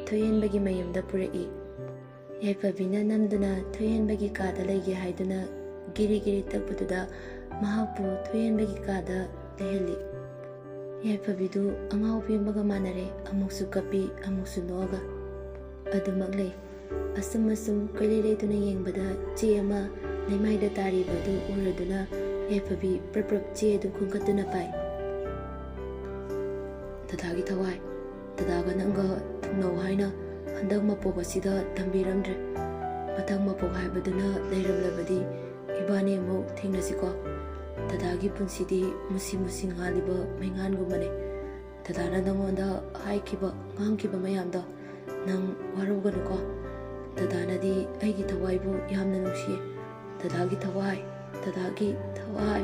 ꯊꯣꯏꯍꯦꯟꯕꯒꯤ ꯃꯌꯨꯝꯗ ꯄꯨꯔꯛꯏ꯫ ꯌꯥꯏꯐꯕꯤꯅ ꯅꯝꯗꯨꯅ ꯊꯣꯏꯍꯦꯟꯕꯒꯤ ꯀꯥꯗ ꯂꯩꯒꯦ ꯍꯥꯏꯗꯨꯅ ꯒꯤꯔꯤ ꯒꯤꯔꯤ ꯇꯛꯄꯗꯨꯗ ꯃꯍꯥꯛꯄꯨ ꯊꯣꯏꯍꯦꯟꯕꯒꯤ ꯀꯥꯗ ꯂꯩꯍꯜꯂꯤ꯫ ꯌꯥꯏꯐꯕꯤꯗꯨ ꯑꯉꯥꯎꯕꯤ ꯑꯃꯒ ꯃꯥꯟꯅꯔꯦ, ꯑꯃꯨꯛꯁꯨ ꯀꯞꯄꯤ, ꯑꯃꯨꯛꯁꯨ ꯅꯣꯛꯑꯒ꯫ ꯑꯗꯨꯃꯛ ꯂꯩ꯫ ꯑꯁꯨꯝ ꯑꯁꯨꯝ ꯀꯣꯏꯂꯩ ꯂꯩꯗꯨꯅ ꯌꯦꯡꯕꯗ ꯆꯦ ꯑꯃ ꯂꯩꯃꯥꯏꯗ ꯇꯥꯔꯤꯕ ꯑꯗꯨ ꯎꯔꯗꯨꯅ ꯌꯥꯏꯐꯕꯤ ꯄ꯭ꯔꯞ ꯄ꯭ꯔꯞ ꯆꯦ ꯑꯗꯨ ꯈꯨꯟꯒꯠꯇꯨꯅ ꯄꯥꯏ꯫ "ꯗꯗꯥꯒꯤ ꯊꯋꯥꯏ, ꯗꯗꯥꯒ ꯅꯪꯒ ꯊꯨꯡꯅꯧ ꯍꯥꯏꯅ ꯍꯟꯗꯛ ꯃꯄꯣꯛ ꯑꯁꯤꯗ ꯇꯝꯕꯤꯔꯝꯗ꯭ꯔꯦ꯫ ꯃꯊꯪ ꯃꯄꯣꯛ ꯍꯥꯏꯕꯗꯨꯅ ꯂꯩꯔꯝꯂꯕꯗꯤ ꯏꯕꯥꯅꯤ ꯑꯃꯨꯛ ꯊꯦꯡꯅꯁꯤꯀꯣ꯫ ꯗꯗꯥꯒꯤ ꯄꯨꯟꯁꯤꯗꯤ ꯃꯨꯁꯤ ꯃꯨꯁꯤ ꯉꯥꯜꯂꯤꯕ ꯃꯩꯉꯥꯟꯒꯨꯝꯕꯅꯦ꯫ ꯗꯗꯥꯅ ꯅꯪꯉꯣꯟꯗ ꯍꯥꯏꯈꯤꯕ, ꯉꯥꯡꯈꯤꯕ ꯃꯌꯥꯝꯗꯣ ꯅꯪ ꯋꯥꯔꯧꯒꯅꯨꯀꯣ꯫ ꯗꯗꯥꯅꯗꯤ ꯑꯩꯒꯤ ꯊꯋꯥꯏꯕꯨ ꯌꯥꯝꯅ ꯅꯨꯡꯁꯤꯌꯦ꯫ ꯗꯗꯥꯒꯤ ꯊꯋꯥꯏ, ꯗꯗꯥꯒꯤ ꯊꯋꯥꯏ꯫